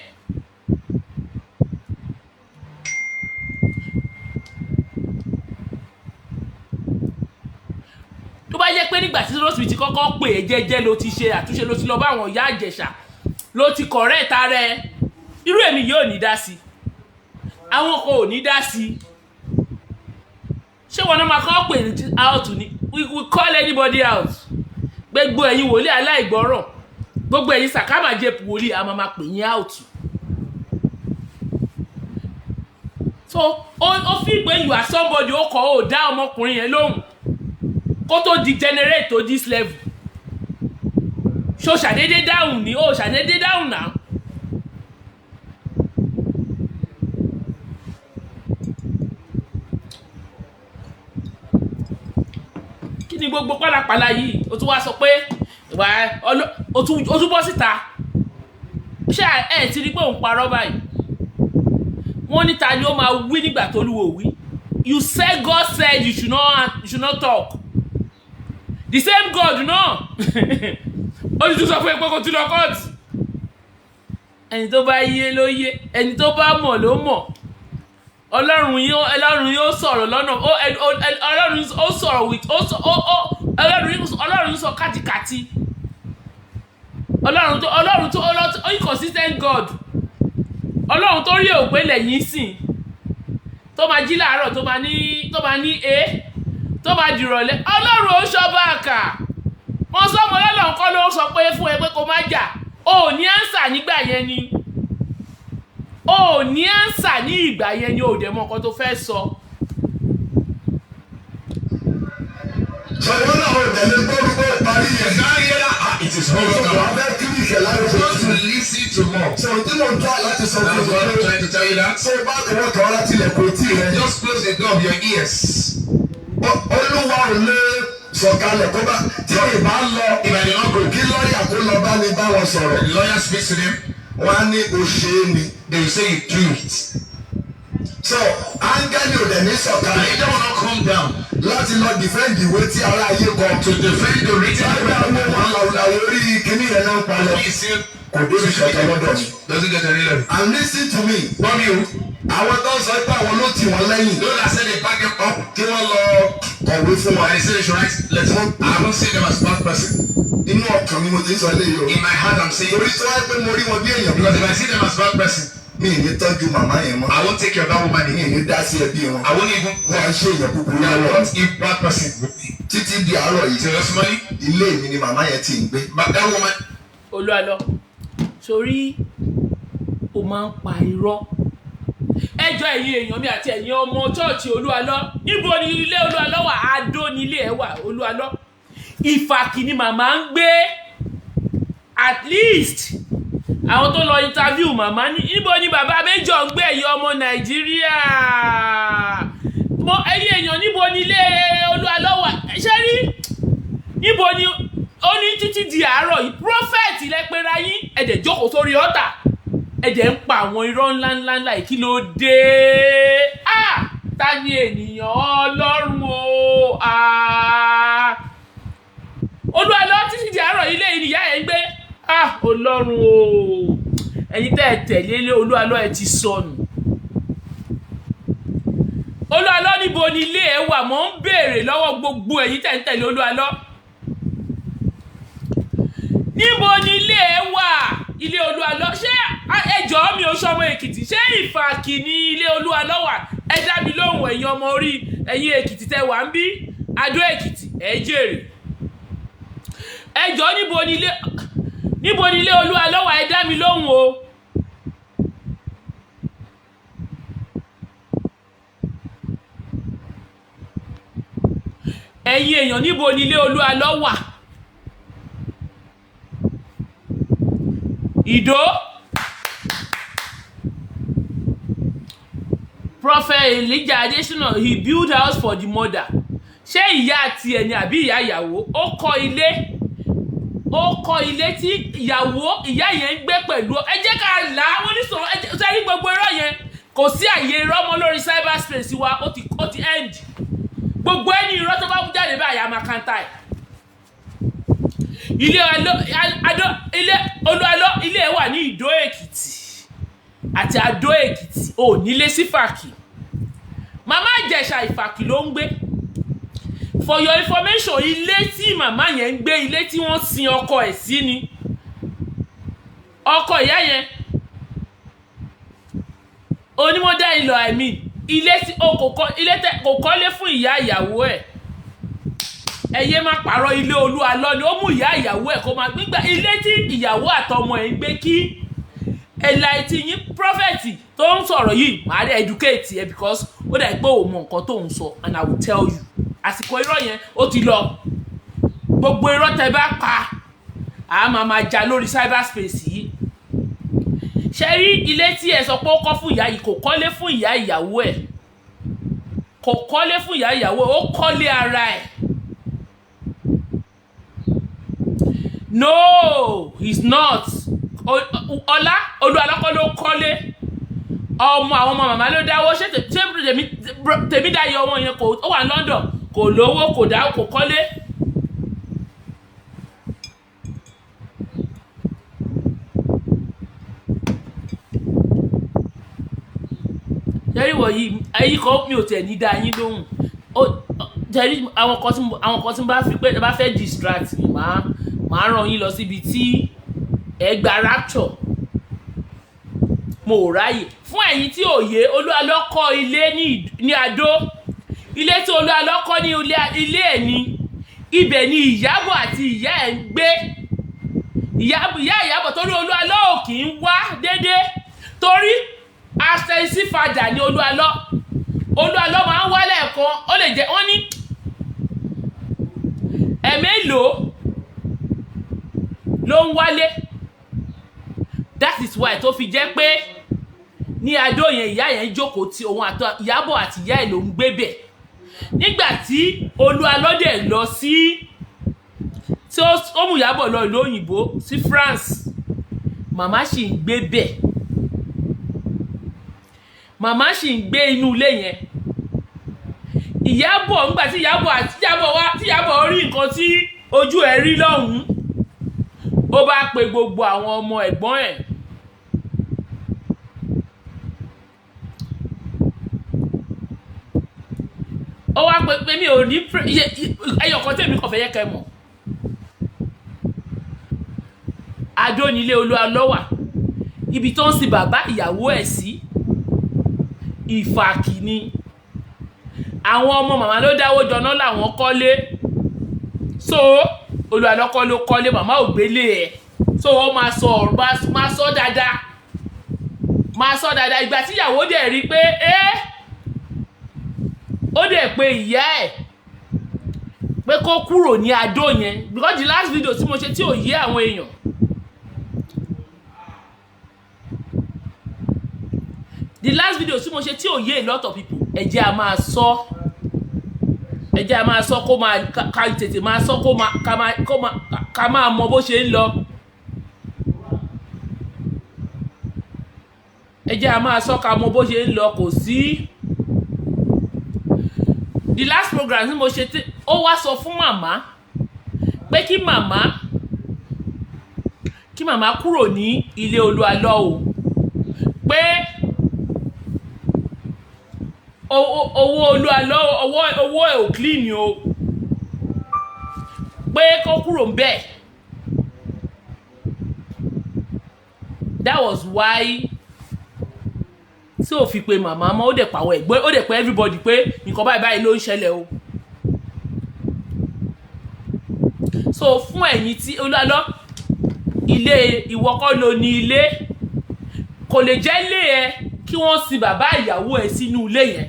Tó bá jẹ́ pé nígbà tí Rotimi ti kọ́kọ́ pè é jẹ́jẹ́ ló ti ṣe àtúnṣe, ló ti lọ bá àwọn ìyá Ìjẹ̀ṣà, ló ti correct ara ẹ, irú èmi yóò ní dá sí, àwọn kan ò ní dá sí. Ṣé wọn náà máa kọ́ pè out ni? We call anybody out. Gbogbo ẹ̀yin wòlíì aláìgbọ́rọ̀, gbogbo ẹ̀yin sàkámàjẹ wòlíì, a máa pè yín out. So ó fi pé you are somebody. Ó kọ́ ó dá ọmọkùnrin yẹn lóhùn kó tó degenerate to this level. Ṣó ṣàdédé dáhùn ni? Ó ṣàdédé dáhùn náà. Kí ni gbogbo pálapàla yìí? O tún wá sọ pé wà á o tún bọ́ síta. Ṣé ẹ ti rí pé òun parọ́ báyìí? Wọ́n ní ta ni ó máa wí nígbà tó lúwo wí? You said God said you should not talk. The same God náà, ó ti tún sọ fún ẹ pé kó tún lọ court. Ẹni tó bá yé ló yé, ẹni tó bá mọ̀ ló mọ̀. Ọlọ́run yóò sọ̀rọ̀ lọ́nà ó Ọlọ́run ó sọ̀rọ̀ with ó sọ ó Ọlọ́run sọ kátikàti. Ọlọ́run tó inconsistent God, Ọlọ́run tó rí òpè lẹ́yìn sìn, tó máa jí láàárọ̀, tó máa ní e, tó máa dìrọ̀lẹ́. Ọlọ́run ó ṣọba àkà. Wọ́n sọ ọmọ Ọlọ́run kọ́ ló sọ pé fún ẹ pé kó má jà. O ò ní answer nígbà yẹn ni, o ò ní answer ní ìgbà yẹn ni. O ò dẹ̀ mọ nǹkan tó fẹ́ sọ. Sọ̀rọ̀ náà ò tẹ̀lé gbórúkọ parí yẹn. You can't hear that. Ah, it is over Sọ̀rọ̀ now. abẹ́ kiri ìṣẹ̀ láti ṣe. Just listen to more. Sọ̀rọ̀ tí mò ń tọ́ láti sọ That's fún what I'm mi. trying to tell you that. Ṣé o bá ìwọ kàn láti ilẹ̀kùn etí rẹ? Just close the door of your ears. Olúwa ò lè sọ̀kalẹ̀ kó bá tí ò bá lọ. If I did not go, Kí lọ́ọ̀yà kó lọ bá mi bá wọn sọ̀rọ̀. the lawyer speaks to them. Wọ́n á ní o ṣe é ni. They will say you do it. So áńgẹ́lì ò dẹ̀ ní The sọ̀kalẹ̀ angel will not come down láti lọ defend ìwé tí ará ayé kọ. to defend the written Lágbà wo wọn làwùlàwù orí kíní yẹn náà ń palẹ̀. He still Kò débi kankan lọ́dọ̀ mi. doesn't get any level. And listen to me. From you, Àwọn tó ń sọ pé àwọn ló tì wọ́n lẹ́yìn. those that say they back him up, Kí wọ́n lọ kọ̀wé fún wa. and they say they should write letter. I haven't seen them as bad person. Inú ọkàn mi mo ti ń sọ eléyìí o. In my heart, I'm saying Torí tó wáyé pé mo rí wọn bí èèyàn, because if I see them as bad person, mi ì ní tọ́jú màmá yẹn mọ́. I won't take care of that woman Mi ì again. ní dá sí ẹbí wọn. I won't even. Wọ́n á ṣe èèyàn búburú They are lọ́wọ́. not if bad person with me. Títí di àárọ̀ yìí, Till this morning, ilé mi ni màmá yẹn ti ń gbé. but that woman Olúwalọ, sórí o máa ń pa irọ́. Ẹjọ́, ẹ̀yin èèyàn mi àti ẹ̀yin ọmọ chọ́ọ̀chì Olúwalọ, níbo ni ilé Olúwalọ wà? Adó ni ilé ẹ̀ wà. Olúwalọ, Ìfàkì ni màmá ń gbé. At least àwọn tó lọ interview màmá ní, níbo ni bàbá méjọ ń gbé? Ẹ̀yin ọmọ Nàìjíríà mo, ẹ̀yin èèyàn, níbo ni ilé Olúwalọ wà? Ṣé rí níbo ni ó ní títí di àárọ̀ yìí? Prophet lẹ́pẹ́ra yín, ẹ̀dẹ̀ jókòó sórí ọ̀tà, ẹ̀dẹ̀ ń pa àwọn irọ́ ńláńlá ńlá yìí. Kí ló dé? Ah, ta ni ènìyàn Ọlọ́run o? Ah, Olúwalọ, títí di àárọ̀ ilé ìyá ẹ̀ ń gbé. Ah, Ọlọ́run o! Ẹ̀yin tẹ́ ẹ tẹ̀lé ilé Olúwalọ, ẹ ti sọnù. Olúwalọ, níbo ni ilé ẹ wà? Mò ń béèrè lọ́wọ́ gbogbo ẹ̀yin tẹ́ ń tẹ̀lé Olúwalọ, níbo ni ilé ẹ wà? Ilé Olúwalọ, ṣé Ẹjọ́ mi ò sọmọ Èkìtì. Ṣé Ìfàkì ní ilé Olúalọ́ wà? Ẹ dá mi lóhùn, ẹ̀yin ọmọ orí, ẹ̀yin Èkìtì tẹ wà ń bí Adó Èkìtì, ẹ jèrè. Ẹjọ́, níbo ni ilé Olúalọ́ wà? Ẹ dá mi lóhùn o. Ẹ̀yin èèyàn, níbo ni ilé Olúalọ́ wà? Ìdó. Prophet Elijah Adesina, he build house for the mother. Ṣé ìyá tiẹ̀ ni àbí ìyá ìyàwó? Ó kọ́ ilé, ó kọ́ ilé tí ìyàwó ìyá yẹn ń gbé pẹ̀lú. Ẹ jẹ́ ká là á. Wọ́n ní sọ̀rọ̀. Ẹ jẹ́ sẹ́yìn gbogbo irọ́ yẹn, kò sí àyè irọ́ mọ́ lórí cyberspace wa. Ó ti end. Gbogbo ẹni irọ́ tó bá mú jáde báyìí, a máa counter ẹ̀. Ilé Adó, ilé Olúalọ́, ilé ẹ̀ wà ní Ìdó Èkìtì àti Adó Èkìtì. Ò nílé sí Fàkì. Màmá Ìjẹ̀ṣà, Ìfàkì ló ń gbé. For your information, ilé tí màmá yẹn ń gbé, ilé tí wọ́n sin ọkọ ẹ̀ sí ni. Ọkọ ìyá yẹn, onímọ̀dá ìlọ, I mean, ilé tí o kò kọ́, ilé tẹ kò kọ́lé fún ìyá ìyàwó ẹ̀. Ẹ yé má pààrọ̀. Ilé Olúalọ́ ni ó mú ìyá ìyàwó ẹ̀ kó máa gbígbà, ilé tí ìyàwó àtọmọ ẹ̀ ń gbé. Kí ẹ̀la etí yín, prophet tó ń sọ̀rọ̀ yìí, màá dẹ̀ educate ẹ, because ó dà pé òun mọ nǹkan tó ń sọ, and I will tell you. Àsìkò irọ́ yẹn, ó ti lọ. Gbogbo irọ́ tẹ bá pa, a máa máa jà lórí cyberspace yìí. Ṣe rí ilé tí ẹ sọ pé ó kọ́ fún ìyá yìí, kò kọ́lé fún ìyá ìyàwó ẹ̀, kò kọ́lé fún ìyá ìyàwó ẹ̀, ó kọ́lé ara ẹ̀. No, he's not. Ọlá Olúalọ́kọ́ ló kọ́lé. Ọmọ, àwọn ọmọ màmá ló dáwọ́. Ṣé Tèmídayọ̀, ọmọ yẹn kò, ó wà ní London, kò lówó, kò dá, kò kọ́lé. Jẹ́rí wọ̀nyí, ẹ̀yin kan, mi ò tẹ̀ ní dá yín lóhùn. Jẹ́rí àwọn kan tí mo bá fi pé bá fẹ́ distract mi, màá ràn yín lọ síbi tí ẹ gba rapture. Mo ò ráyè fún ẹ̀yin tí ò yé. Olúalọ́ kọ́ ilé ní Adó. Ilé tí Olúalọ́ kọ́ ní ilé ẹ̀ ní ibẹ̀ ni Ìyábọ̀ àti ìyá ẹ̀ ń gbé. Ìyá Ìyábọ̀, torí Olúalọ́ ò kì í wá déédéé, torí absentee father ni Olúalọ́. Olúalọ́ máa ń wá lẹ́ẹ̀kan, ó lè jẹ́ wọ́n ní ẹ̀mélòó ló ń wálé. That is why tó fi jẹ́ pé ní Adó yẹn, ìyá yẹn jókòó tí òun àtọ Ìyábọ̀ àti ìyá ẹ̀ ló ń gbé bẹ̀. Nígbà tí Olúalọ́ dẹ̀ lọ sí, tí ó mú Ìyábọ̀ lọ ìlú òyìnbó sí France, màmá sì ń gbé bẹ̀, màmá sì ń gbé inú ilé yẹn. Ìyábọ̀, ńgbà tí Ìyábọ̀ àti Ìyábọ̀ wá, tí Ìyábọ̀ rí nǹkan tí ojú ẹ̀ rí lọ́hùn-ún, ó bá pe gbogbo àwọn ọmọ ẹ̀gbọ́n ẹ̀. Ó wá pé mi ò ní ẹyọ kan tèmi kàn fẹ́ yẹ kẹ́ mọ̀. Adó nílé Olúalọ́ wà, ibi tó ń sin bàbá ìyàwó ẹ̀ sí. Ìfàkì ni. Àwọn ọmọ màmá ló dáwó jọná làwọn kọ́lé. So Olúalọ́ kọ́ ló kọ́lé, màmá ò gbélé ẹ̀. So ó máa sọ ọ̀rọ̀, máa sọ dáadáa, máa sọ dáadáa. Ìgbà tí ìyàwó dẹ̀ rí pé ẹ́, ó dẹ̀ pé ìyá ẹ̀ pé kó kúrò ní Adó yẹn, because the last video tí mo ṣe tí ò yé àwọn èèyàn, the last video tí mo ṣe tí ò yé a lot of people, ẹ jẹ́ a máa sọ, ẹ jẹ́ a máa sọ, kó máa ká tètè máa sọ, kó máa ká máa kó máa ká máa mọ bó ṣe ń lọ. Ẹ jẹ́ a máa sọ ká mọ bó ṣe ń lọ. Kò sí the last program tí mo ṣe tí ó wá sọ fún màmá pé kí màmá kúrò ní ilé Olúalọ́ o, pé owó Olúalọ́, owó ẹ̀ ò clean o, pé kó kúrò ń bẹ̀. That was why tí ò fi pe màmá mọ́. Ó dẹ̀ pàwọ́ ẹ̀gbọ́n, ó dẹ̀ pé everybody pé nǹkan báyìí báyìí ló ń ṣẹlẹ̀ o. So fún ẹ̀yin tí Olúalọ́, ilé ìwọ kọ́ ló ní ilé, kò lè jẹ́ ilé ẹ kí wọ́n sin bàbá ìyàwó ẹ sínú ilé yẹn.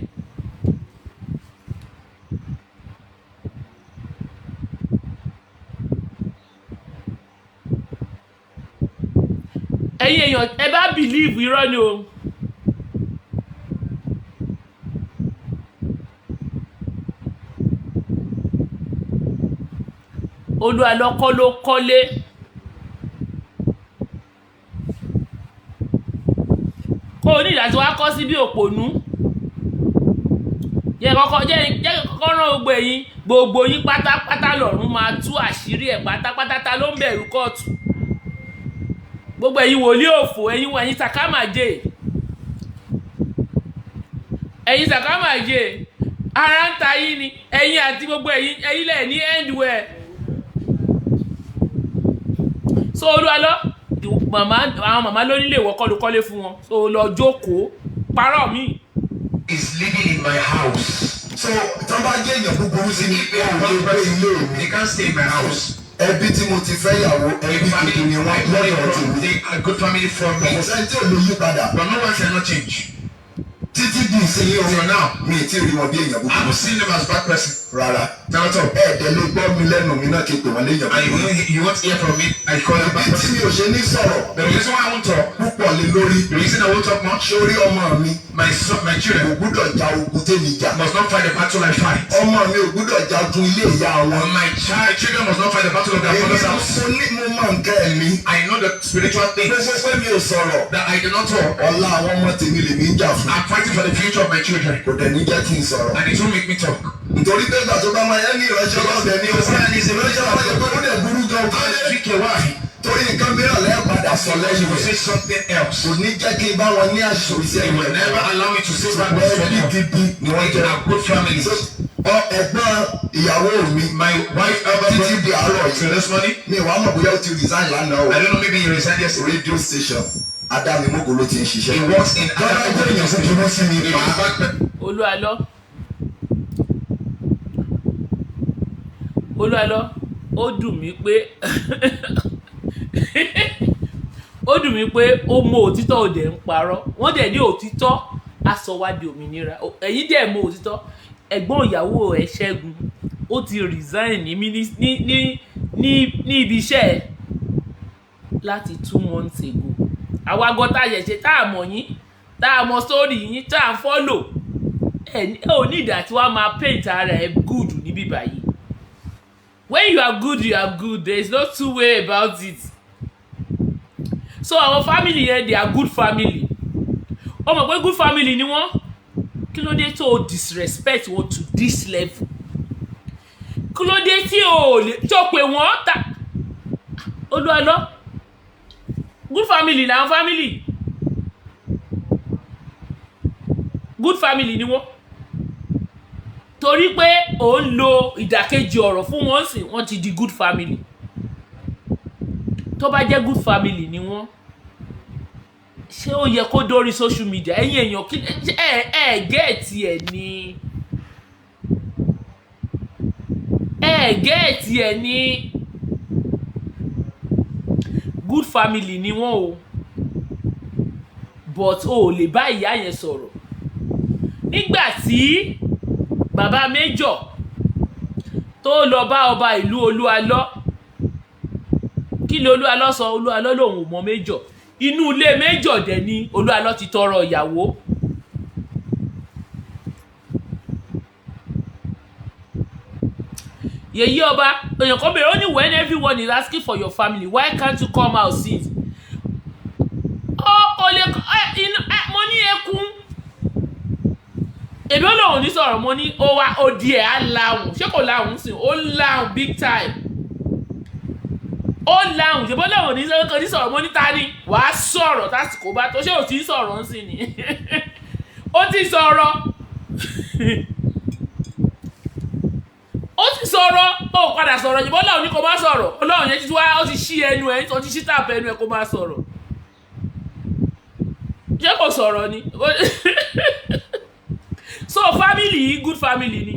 Ẹ̀yin èèyàn, ẹ bá believe, irọ́ ni o. Olúalọ́ kọ́ ló kọ́lé. Kó o ní ìdájọ́ wa kọ́ sí bí òpònú jẹ́ kọ́kọ́ jẹ́ kọ́kọ́ rán gbogbo ẹ̀yin, gbogbo yín pátápátá lọ́run máa tú àṣírí ẹ̀ pátápátá. Ta ló ń bẹ̀rù kóòtù? Gbogbo ẹ̀yin wòlíì òfò, ẹ̀yin ẹ̀yin sàkámàjè, ẹ̀yin sàkámàjè, ara ń ta yín ni. Ẹ̀yin àti gbogbo ẹ̀yin, ẹ̀yin lẹ̀ ní end well. So Olúalọ́, màmá, àwọn màmá ló nílé, ìwọ kọ́ ló kọ́lé fún wọn. So lọ jókòó parọ́ mi. Is living in my house. So tí wọ́n bá jẹ́ èèyàn búburú sí mi, wọn ò lè gbé ilé mi. They can't stay in my house. Ẹbí tí mo ti fẹ́ yàwó, ẹbí gidi ni wọ́n lọ́dọ̀ tèmi. They are good family from me. Kò sẹ́ni tí ò lè yí padà. But no one cannot change. Títí di ìsinyìí o, Till now, mi ì tí ì rí wọn bí èèyàn búburú. I've seen them as bad person. Rárá. Not at all. Ẹ̀ẹ́dẹ̀ ló gbọ́ mi lẹ́nu mi náà kí n pè wọ́n léèyàn And you búburú. won't hear from me. I call them bad Bí tí person. mi ò ṣe ní sọ̀rọ̀ The reason why I won't talk, púpọ̀ lé lórí, the reason I won't talk much, sórí ọmọ mi my son, my kò children gbúdọ̀ ja ogun tèmi jà. Must not fight the battle I fight. Ọmọ mi ò gbúdọ̀ jagun ilé ìyá wọn. My children must not fight the battle of their Èmi father's house. mo ní mo mọ nǹkan ẹ̀mí. I know the spiritual things Gbogbo pé mi ò sọ̀rọ̀, that I do not talk. ọ̀la àwọn ọmọ tèmi lèmi ń jà fún. I'm fighting for the future of my children. Kò dẹ̀ ní jẹ́ kí n sọ̀rọ̀. And it won't make me talk. Nítorí pé ìgbà tó bá máa yẹ ní ìránṣẹ́ ọlọ́dẹ ní ọ̀sán ìránṣẹ́ ọlọ́dẹ pé ó dẹ̀ burú gan. Speak a word. Torí nǹkan mìíràn lẹ́ẹ̀ padà sọ lẹ́yìn You will rẹ̀. say something else. Kò ní jẹ́ kí n bá wọn ní àṣìṣe He will never allow me to say bad Ṣùgbọ́n ẹbí words. gidi ni wọ́n They jẹ́. are good families. Ọ ẹ̀gbọ́n ìyàwó mi My wife, elder títí di àárọ̀ brother, yìí. till this morning, Mi wàá mọ̀ bóyá ó ti resign lánàá o. I don't know, maybe he resigned yesterday. Radio station Adámimógo ló ti ń ṣiṣẹ́. He works in Tọ́lá jẹ́ èèyàn búburú sí mi He máa. is bad person. Olúalọ́, Olúalọ́, ó dùn mí pé, ó dùn mí pé ó mọ òtítọ́, ò dẹ̀ ń parọ́. Wọ́n dẹ̀ ní òtítọ́ á sọ wá di òmìnira. Ẹ̀yin dẹ̀ mọ òtítọ́. Ẹ̀gbọ́n ìyàwó ẹ̀ Ṣẹ́gun, ó ti resign ní ní ibi iṣẹ́ ẹ̀ láti 2 months ago. Àwa gan tá a ṣẹ̀ṣẹ̀ tá a mọ̀ yín, tá a mọ sórí yín, tá a follow ẹ ní, ẹ ò ní ìdá tí wàá máa paint ara ẹ good níbí báyìí. When you are good, you are good. There is no two way about it. So àwọn family yẹn, they are good family. Ó mọ̀ pé good family ni wọ́n. Kí ló dé tó o disrespect wọn to this level? Kí ló dé tí o lè tó pé wọ́n ta? Olúwalọ́, good family làwọn family, good family ni wọ́n. Torí pé ò ń lo ìdàkejì ọ̀rọ̀ fún wọn sì, wọ́n ti di good family. Tó bá jẹ́ good family ni wọ́n, ṣé ó yẹ kó dórí social media? Ẹ̀yin èèyàn, kí ẹ ẹ get ẹ̀ ní, ẹ get ẹ̀ ní, good family ni wọ́n o, but o ò lè bá ìyá yẹn sọ̀rọ̀. Nígbà tí bàbá Major tó lọ bá ọba ìlú Olúalọ́, kí ni Olúalọ́ sọ? Olúalọ́ lòun ò mọ Major. Inú ilé Major dẹ̀ ni Olúalọ́ ti tọrọ ìyàwó. Yèyí ọba, èèyàn kan bèrè, ó ní, "When everyone is asking for your family, why can't you come out since?" Ó kò lè ẹ inú ẹ. Mo ní ekun èmi, ó lòun ní sọ̀rọ̀. Mo ní ó wá ó di ẹ̀ á lahùn. Ṣé kò lahùn sí? Ó lahùn big time, ó lahùn. Ṣe bó lòun ní sọ̀rọ̀, ní sọ̀rọ̀? Mo ní ta ni wàá sọ̀rọ̀ tásìkò bá tó? Ṣé ò tí ń sọ̀rọ̀ ń sìn ni? Ó ti sọ̀rọ̀, ó ti sọ̀rọ̀, ó padà sọ̀rọ̀. Ṣe bó lòun ní kó má sọ̀rọ̀? Ọlọ́run yẹn ti wá, ó ti ṣí ẹnu ẹ̀, ó ti ṣí tàpẹ́ ẹnu ẹ̀ kó má sọ̀rọ̀. Ṣé kò sọ̀rọ̀ ni? So family yìí, good family ni.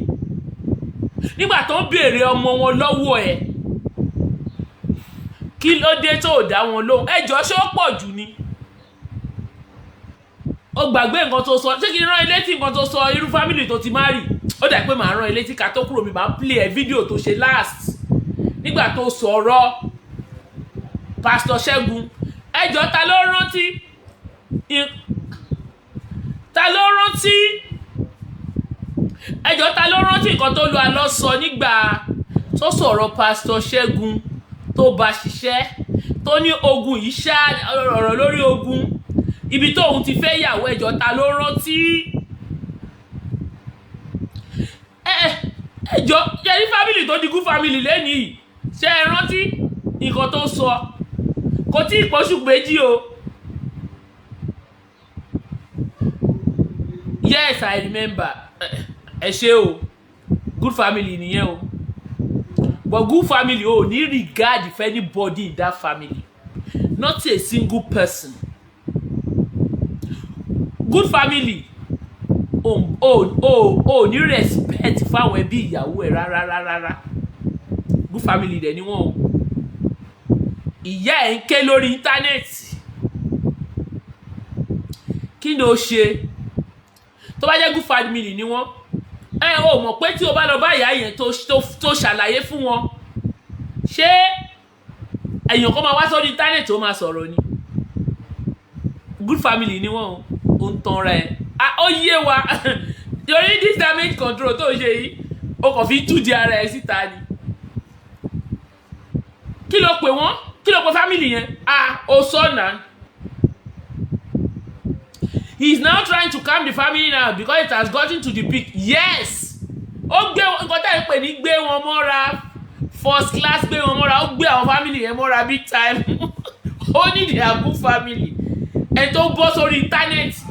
Nígbà tó ń béèrè ọmọ wọn lọ́wọ́ ẹ̀, kí ló dé tó ò dá wọn lóhùn? Ẹ jọ, ṣé ó pọ̀ jù ni? Ó gbàgbé nǹkan tó sọ. Ṣé kí n rán ilé tí nǹkan tó sọ, irú family tó ti má rì? Ó dà pé màá rán ilé tí ká tó kúrò mi, máa play ẹ fídíò tó ṣe last nígbà tó sọ̀rọ̀ Pásítọ̀ Ṣẹ́gun. Ẹ jọ, ta ló rántí? Ta ló rántí? Ẹ jọ, ta ló rántí nǹkan tó lu àlọ́ sọ nígbà tó sọ̀rọ̀ Pásítọ̀ Ṣẹ́gun tó bá ṣiṣẹ́, tó ní ogun yìí ṣá, ọ̀rọ̀ lórí ogun ibi tóun ti fẹ́ yàwó? Ẹ jọ, ta ló rántí? Ẹ jọ, ṣe ní family tó di good family lẹ́nìí, ṣe ẹ rántí nǹkan tó sọ? Kò tí ì pọ́ṣù 2 o. Yes, I remember. Ẹ ṣé o. Good family nìyẹn o. But good family o ní regard for anybody in that family, not a single person. Good family o ní respect fáwọn ẹbí ìyàwó ẹ rárá rárá rárá. Good family dẹ̀ ni wọ́n o. Ìyá ẹ̀ ń ké lórí íńtánẹ́ẹ̀tì. Kí ni o ṣe? Tó bá jẹ́ good family ni wọ́n, ẹ ò mọ̀ pé tí o bá lọ bá ìyá yẹn tó ṣàlàyé fún wọn, ṣé èèyàn kan máa wá sórí íńtánẹ́ẹ̀tì ó máa sọ̀rọ̀ ni? Good family ni wọ́n o. Ó ń tanra ẹ̀. Ó yé wa. Torí this damage control tó ń ṣe yìí, o kàn fi tú di ara ẹ̀ síta ni. Kí ló pè wọ́n? Kí ló pè family yẹn? Ah, ó sọ náà. He is now trying to calm the family now because it has gotten to the peak. Yes, ó gbé nǹkan tá à ń pè ní gbé wọn mọ́ra, first class, gbé wọn mọ́ra. Ó gbé àwọn family yẹn mọ́ra big time. Ó ní they are good family. Ẹni tó bọ́ sórí íńtánẹ́ẹ̀tì,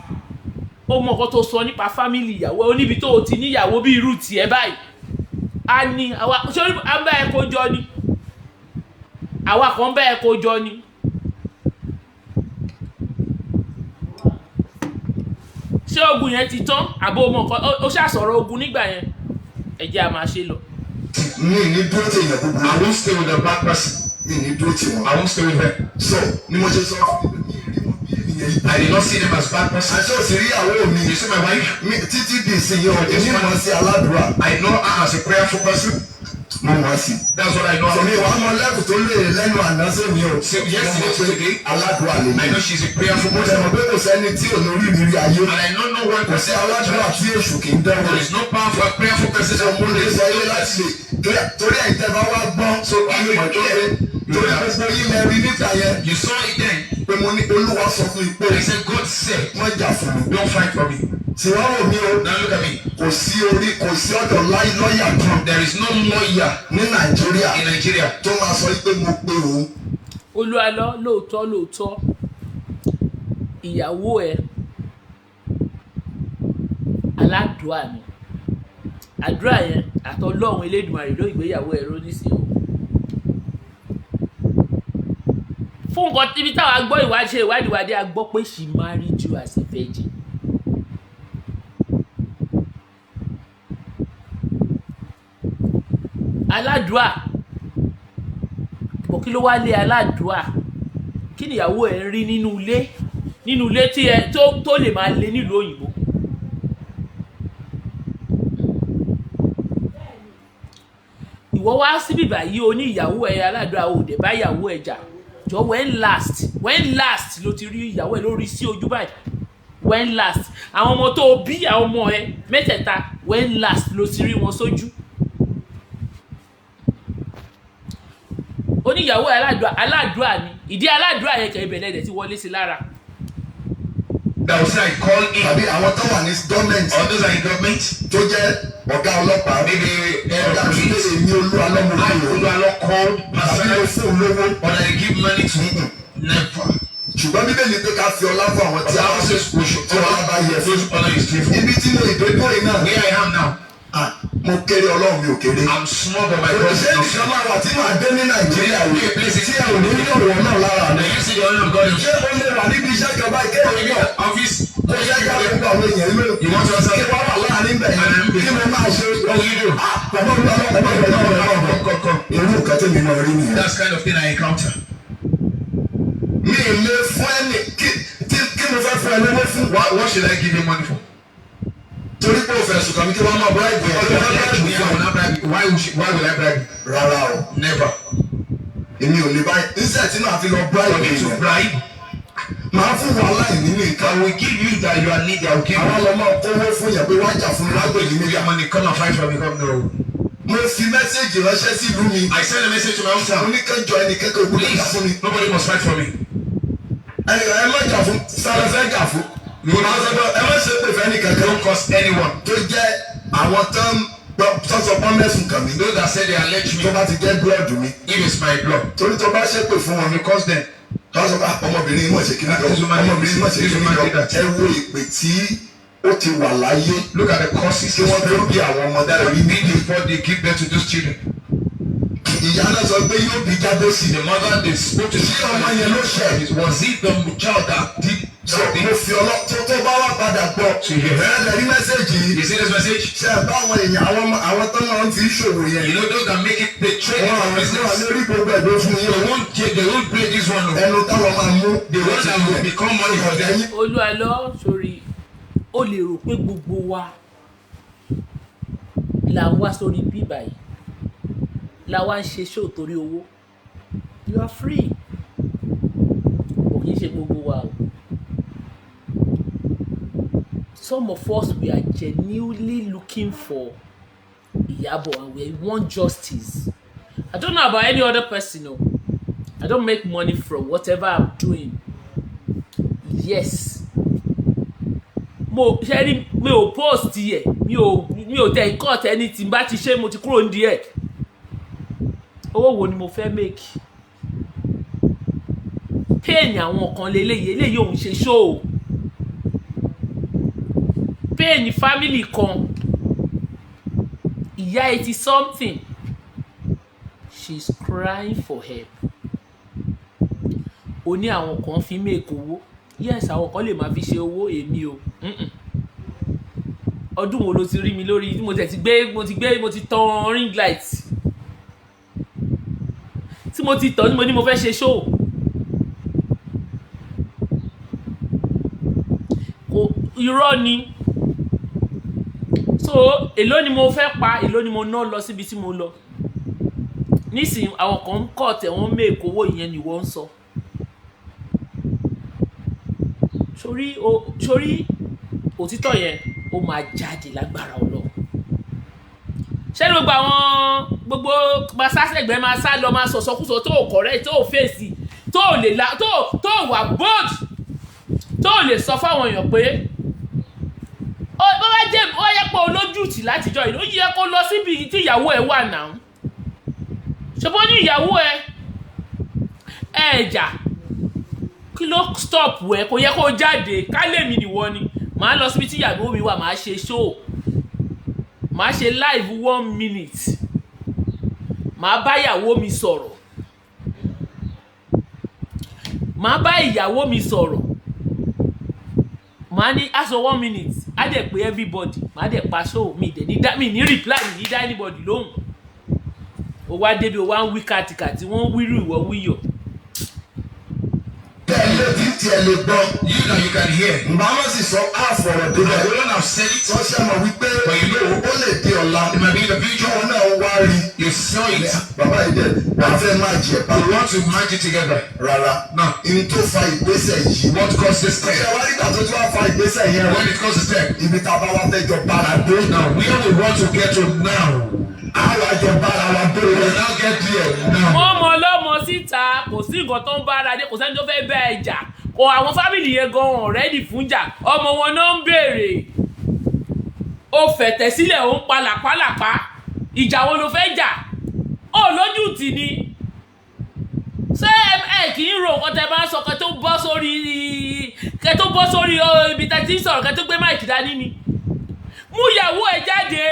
ó mọ nǹkan tó sọ nípa family ìyàwó ẹ. Ó níbi tó o ti níyàwó bí irú tiẹ̀ báyìí, a ní àwa ṣé à ń bá ẹ kó jọ ni, àwa kan bá ẹ kó jọ ni. Ṣé ogun yẹn ti tán àbó mọ nǹkan? Ó ṣàṣọ̀rọ̀ ogun nígbà yẹn. Ẹ jẹ́ a máa ṣe lọ. Mi ní dúró tí èèyàn búburú. I won't stay with a bad person. Mi ní dúró tí wọn. I won't stay with them. So ni mo ṣe sọ fún mi pé mi ì rí wọn bí ènìyàn yìí. I did not see them as bad persons. Àṣé òsì rí ìyàwó mi. You see my wife? Mi títí di ìsinyìí o, èmi mọ̀ sí aládùúrà. I know her as a prayerful person. Mo mọ̀ sí. That's what I know Sọmi her. wàá mọ lẹ́kùn tó lè lẹ́nu àná sí mi o. So, yes, Mo mọ̀ pé today. aládùúrà lè I mi. know she's a prayerful Mo dẹ̀ person. mọ̀ pé kò sẹ́ni tí ò lórí ìrírí ayé. And I know no one Kò sí aládùúrà tí èṣù kì í dẹ́wọ̀. There is no power for a prayerful person. Sọ mo lè sọ ilé láti lè torí ẹ̀yin tẹ́ bá wá gbọ́n. So, Wàá mọ̀ pé torí gbogbo yín lẹ rí níta yẹn You saw it then. pé mo ní Olúwa sọ fún mi pé I said, God said, wọ́n jà fún mi. don't fight for me. Tí wọ́n rò mí o, Now look at me. kò sí orí, kò sí ọ̀dọ̀ lọ́ọ̀yà kan There is no lawyer ní Nàìjíríà in Nigeria tó máa sọ pé mo pe òun. Olúwalọ, lóòótọ́ lóòótọ́, ìyàwó ẹ aládùúà ni. Àdúrà yẹn àtọlọ́run Elédùmarè ló ìgbéyàwó ẹ ló nísìnyí o. Fún nǹkan ibi táwa gbọ́ ìwádìí ṣe ìwádìí wádìí, a gbọ́ pé she married you as a virgin. Aládùúà bọ̀, kí ló wá lé aládùúà? Kí nìyàwó ẹ̀ ń rí nínú ilé tí ẹ tó lè máa lé nílùú òyìnbó? Ìwọ wá síbí báyìí, o ní ìyàwó ẹ aládùúà, o dẹ̀ bá ìyàwó ẹ jà. Jọ, when last ló ti rí ìyàwó ẹ lórí sí ojú báyìí? When last? Àwọn ọmọ tó o bí, àwọn ọmọ ẹ mẹ́tẹ̀ẹ̀ta, when last ló ti rí wọn sójú? Oníyàwó aládùá, aládùá ni. Ìdí aládùá yẹn kẹ, ibẹ̀ lẹ́dẹ̀ tí wọlé sí lára. That will say I call in. Tàbí àwọn tó wà ní gọ́ọ̀mẹ̀ntì Or those are in government. tó jẹ́ ọ̀gá ọlọ́pàá, Maybe head ọ̀gá of tí police. èmi Olúwa lọ́mọ I òun Oluwalo called tàbí mo personally. fún un lówó. Or that I give money to. Never. Ṣùgbọ́n Bíbélì pé ká fi ọlá fún àwọn But tí the a Bible says we should tí ọlá bá yẹ fún. those honor is due for. Ibi tí mo ìdókòwò yìí náà, Where I am now, ah, mo kéré, Ọlọ́run mi ò kéré. I'm small, but my God is Òṣìṣẹ́ not nìkan small. máa wà tí màá dé ní Nàìjíríà yìí tí ẹ ò ní ní ọ̀rọ̀ náà lára mi. Now you see the honor of God. Ṣé o lè wà níbi iṣẹ́ kan báyìí kéèyàn yọ. Office. Kó yẹ ká gbogbo àwọn èèyàn ló. You want to answer? Kí wọ́n wà láàrin bẹ̀ yẹn. Kí mo máa ṣe? What will you do? Ah, bàbá mi, bàbá mi, bàbá mi, bàbá mi. Come, come, come. Irú nǹkan tí mi máa rí nìyẹn. That's kind of thing I encounter. Mi ì lè fún ẹni kí mo fẹ́ fún ẹ lówó fún. What should I give you money for? Torí pé o fẹ̀sùn kàn mí kí wọ́n máa bribe ẹ̀. Me, I will not bribe you. Why will I bribe you? Rárá o, Never. èmi ò lè báyìí. Níṣẹ́ tí màá fi lọ bribe For me to èèyàn. bribe, Màá fún wàhálà ìní ní nǹkan. I will give you that you are needy. I will give Àwọn you. lọ máa kówó fún yẹn pé wá jà fún mi lágbè yìí Give nígbà. you money. Come and fight for me. Come no. Mo fi message ránṣẹ́ sí ìlú mi. I send a message to my Mo hometown. ní kẹjọ ẹnì kẹ́kọ̀ọ́ ìgbọ́dọ̀ jà fún mi. Please, nobody must fight for me. Ẹnì ẹ má jà fún sáré fẹ́ jà fún. Màá sọ pé ẹ má ṣe pè fẹ́ ní kankan. Don't curse anyone. Tó jẹ́ àwọn tó ń sọ́sọ́ pọ́n mẹ́sùn kàn mí. Those that say they allege Tó me, bá ti jẹ́ blood mi. if it's my blood, Torí tó bá ṣépè fún wọn. you curse them. Tó sọ pé "Ah, ọmọbìnrin mọ̀ ṣe kíní kan, This woman- ọmọbìnrin mọ̀ ṣe this kíní woman kan." did that. Ẹ wo ìpè tí ó ti wà láyé Look at the curses kí wọ́n tó bí àwọn ọmọ that dára we need before they give birth to those children. Ìyá náà sọ pé yóò bí Jábésì. The mother they spoke to Ṣé ọmọ yẹn ló ṣẹ̀? Was it the child that did So that mo thing? fi ọlọ́ tó bá wà padà gbọ́. So you hear? Ẹ lè rí message yìí. You see this message? Ṣé ẹ bá àwọn èèyàn àwọn tó máa ń fi ṣòwò yẹn? You know those that make it, they trade Wọ́n it for àwọn tí wọ́n business. lórí gbogbo ẹ̀dọ́ fún yín. They won't play this one. No. Ẹnu táwọn máa mú. The one that will become money for them. Olúalọ, sórí o lè rò pé gbogbo wa là ń wá sórí bíbà yìí, la wá ń ṣe show torí owó. You are free. Kò kì í ṣe gbogbo wa o. Some of us, we are genuinely looking for Iyabo and we want justice. I don't know about any other person o. I don't make money from whatever I'm doing. Yes, mo ṣe rí, mi ò post yẹ, mi ò tẹ cut anything. Bá ti ṣe, mo ti kúrò nídìí ẹ̀. Owó wo ni mo fẹ́ make? Pain àwọn kan leléyìí. Eléyìí òun ṣe show. Pain family kan, ìyá 80 something, she is crying for help. O ní àwọn kan fi make owó. Yes, àwọn kan lè máa fi ṣe owó. Èmi o, Ọdún wo ló ti rí mi lórí mo tẹ̀ ti gbé, mo ti gbé, mo ti tan ring light tí mo ti tàn ní mo ní mo fẹ́ ṣe show? Kò, irọ́ ni. So èló ni mo fẹ́ pa? Èló ni mo ná lọ síbi tí mo lọ? Nísìnyí, àwọn kan ń kọ̀ tẹ̀, wọ́n make owó. Ìyẹn ni wọ́n ń sọ. Sórí o, sórí òtítọ́ yẹn, ó máa jáde lágbára Ọlọ́run. Ṣé ní gbogbo àwọn gbogbo máa sá sẹ́gbẹ̀ẹ́, máa sá lọ, máa sọ̀sọ́kúsọ tó ò correct, tó ò fèsì, tó ò lè la, tó ò wà bold, tó ò lè sọ fáwọn èèyàn pé ó bó bá jẹ́ ó yẹ pé olójútì látijọ́ yìí, ó yẹ kó lọ síbi tí ìyàwó ẹ̀ wà náà. Ṣùgbọ́n ní ìyàwó ẹ̀ ẹ̀ jà, kí ló stop ẹ? Kò yẹ kó jáde. Ká lèmi nìwọ ni, màá lọ síbi tí ìyàwó mi wà, màá ṣe show, màá ṣe live one minute, màá bá ìyàwó mi sọ̀rọ̀, màá bá ìyàwó mi sọ̀rọ̀, màá ní aṣọ one minute, á dẹ̀ pé everybody, màá dẹ̀ pa show mi, dẹ̀ ní dá mi ní reply, mi ní dá anybody lóhùn. Ó wá débi, ó wá ń wí kàtìkàtì, wọ́n ń wírù, ìwọ wíyọ̀. Tẹ́lẹ̀ tí tiẹ̀ lè gbọ́. You that you can hear. Ǹbá má sì sọ àfọ̀rọ̀ débẹ̀. I wouldn't have said it. Sọ ṣe mọ̀ wípé But you know, ó lè dé ọ̀la. it might be in the future. Tóun náà wá rí. You saw it. Bàbá yìí dẹ̀ wàá fẹ́ máa jẹ bá. You want to merge it together. Rárá. No. Ihun tó fa ìgbésẹ̀ yìí. What caused this Ṣé step? wá nígbà tó tún wá fa ìgbésẹ̀ yẹn? When it caused the step. Ibi tá a bá wá fẹ́ jọ bára dé. Now, where we want to get to now. Àwa jọ bára wa dé. We will now get there now. Wọ́n mọ ọlọ́mọ síta, kò sí nǹkan tó ń bára dé, kò sẹ́ni tó fẹ́ bẹ́ ẹ jà. Kò àwọn family yẹn gan already fún jà. Ọmọ wọn náà ń béèrè. Ó fẹ̀tẹ̀ sílẹ̀, ó ń pa làpálàpá. Ìjà wo ló fẹ́ jà? Ó lójú tì ní. Ṣé ẹ kì í ro nǹkan tẹ bá ń sọ kẹ tó bọ́ sórí ibi tẹ ti ń sọ̀rọ̀, kẹ tó gbé mic dání ni? Mú ìyàwó ẹ jáde.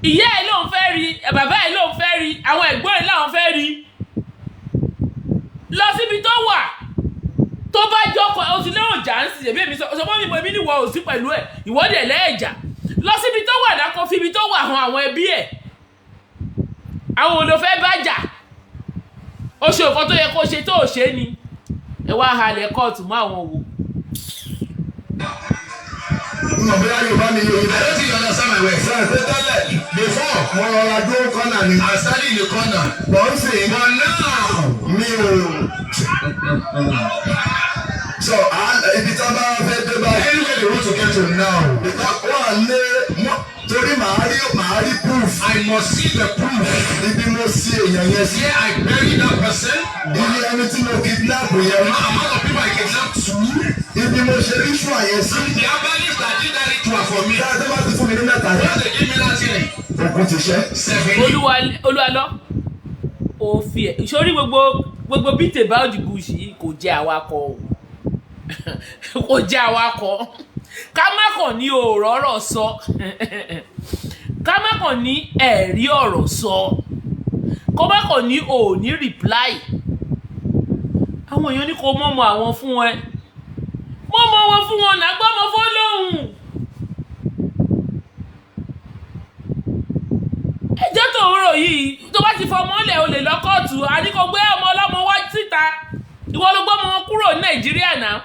Ìyá ẹ ló ń fẹ́ rí, bàbá ẹ ló ń fẹ́ rí, àwọn ẹ̀gbọ́n ẹ làwọn fẹ́ rí. Lọ síbi. síbi tó wà. Tó bá jọkọ o ti lé òjà ń sìn, èmi sọ sọ fún mi, èmi níwọ ò sí pẹ̀lú ẹ̀, ìwọ́dẹ̀ lẹ́ẹ̀jà. Lọ síbi tó wà dákọ, fi ibi tó wà hàn àwọn ẹbí ẹ̀. Àwọn wo ló fẹ́ bá jà? Ó ṣe nǹkan tó yẹ kó ṣe tó ò ṣe ni. Ẹ wá halẹ̀ kóòtù mọ́ àwọn wò. N ò bóyá Yorùbá mi yé. I don't think you understand my words. Sọ pé tẹ́lẹ̀, Before, mo rọra dúró corner ni. I standing in the corner. Bọ̀ ń sìn But now, mi ò. So ibi tí wọ́n bá fẹ́ dé báyìí. Anywhere they want to get to now, Because wọ́n lé torí màá rí proof. I must see the proof. Ibi mo sí èèyàn yẹn sí. Here I bury that person. Ibi ẹni tí mo kidnap yẹn. The amount of people I kidnapped too. Ibi mo ṣe ritual yẹn sí. The herbalist that did that ritual for me. Tá a tó bá ti fún mi ní mẹ́ta yẹn. Once they give me that thing, Ogun ti ṣẹ́. seven. Olúwa, Olúwa lọ òfin ẹ̀ sórí gbogbo beat about the bush yìí, kò jẹ́ awakọ̀ o, kò jẹ́ awakọ̀. Ká má kàn ní òòrọ̀ ọ̀rọ̀ sọ, ká má kàn ní ẹ̀rí ọ̀rọ̀ sọ, kó má kàn ní òní reply. Àwọn èèyàn ní kó mọ́mọ́ àwọn fún ẹ, mọ́mọ́ wọn fún wọn náà, gbọ́mọ fún lóhùn. Ẹjọ́ tó ń rò yìí, tó bá ti fọmọ lẹ̀, o lè lọ kóòtù. Àní kò gbé ọmọ ọlọ́mọ wá síta. Ìwọ ló gbọ́mọ wọn kúrò ní Nàìjíríà náà.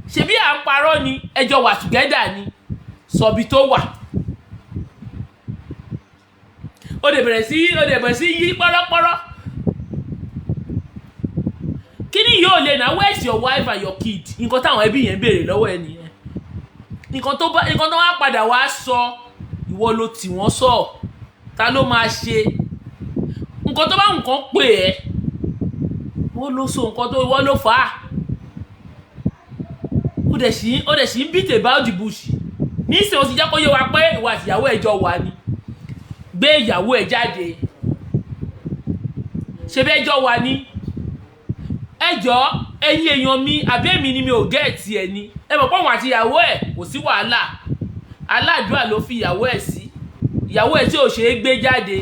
Ṣebí à ń parọ́ ni? Ẹjọ́ wà together ni, sọ̀bi tó wà. Ó lè bẹ̀rẹ̀ sí yí pọ́rọ́pọ́rọ́. Kí ni yóò lè náà? Where is your wife and your kid? Nǹkan táwọn ẹbí yẹn béèrè lọ́wọ́ ẹ nìyẹn. Nǹkan tó wá padà wá sọ, ìwọ ló tì wọ́n sọ. Ta ló máa ṣe nǹkan tó bá nǹkan pè ẹ́? Wọ́n ló so nǹkan tó, ìwọ ló fà á. Ó dẹ̀ sì ń beat about the bush nísìnyí. Ó sì jẹ́ kó yé wa pé ìwọ àti ìyàwó ẹ̀ jọ wà ní. Gbé ìyàwó ẹ̀ jáde. Ṣe bẹ́ẹ̀ jọ wà ní ẹjọ́? Ẹ̀yin èèyàn mi, àbí èmi ni mi ò get ẹ̀ ni? Ẹ mọ̀ pé òun àti ìyàwó ẹ̀ kò sí wàhálà. Aládùúrà ló fi ìyàwó ẹ̀ sí, ìyàwó ẹ̀ tí ò ṣe é gbé jáde,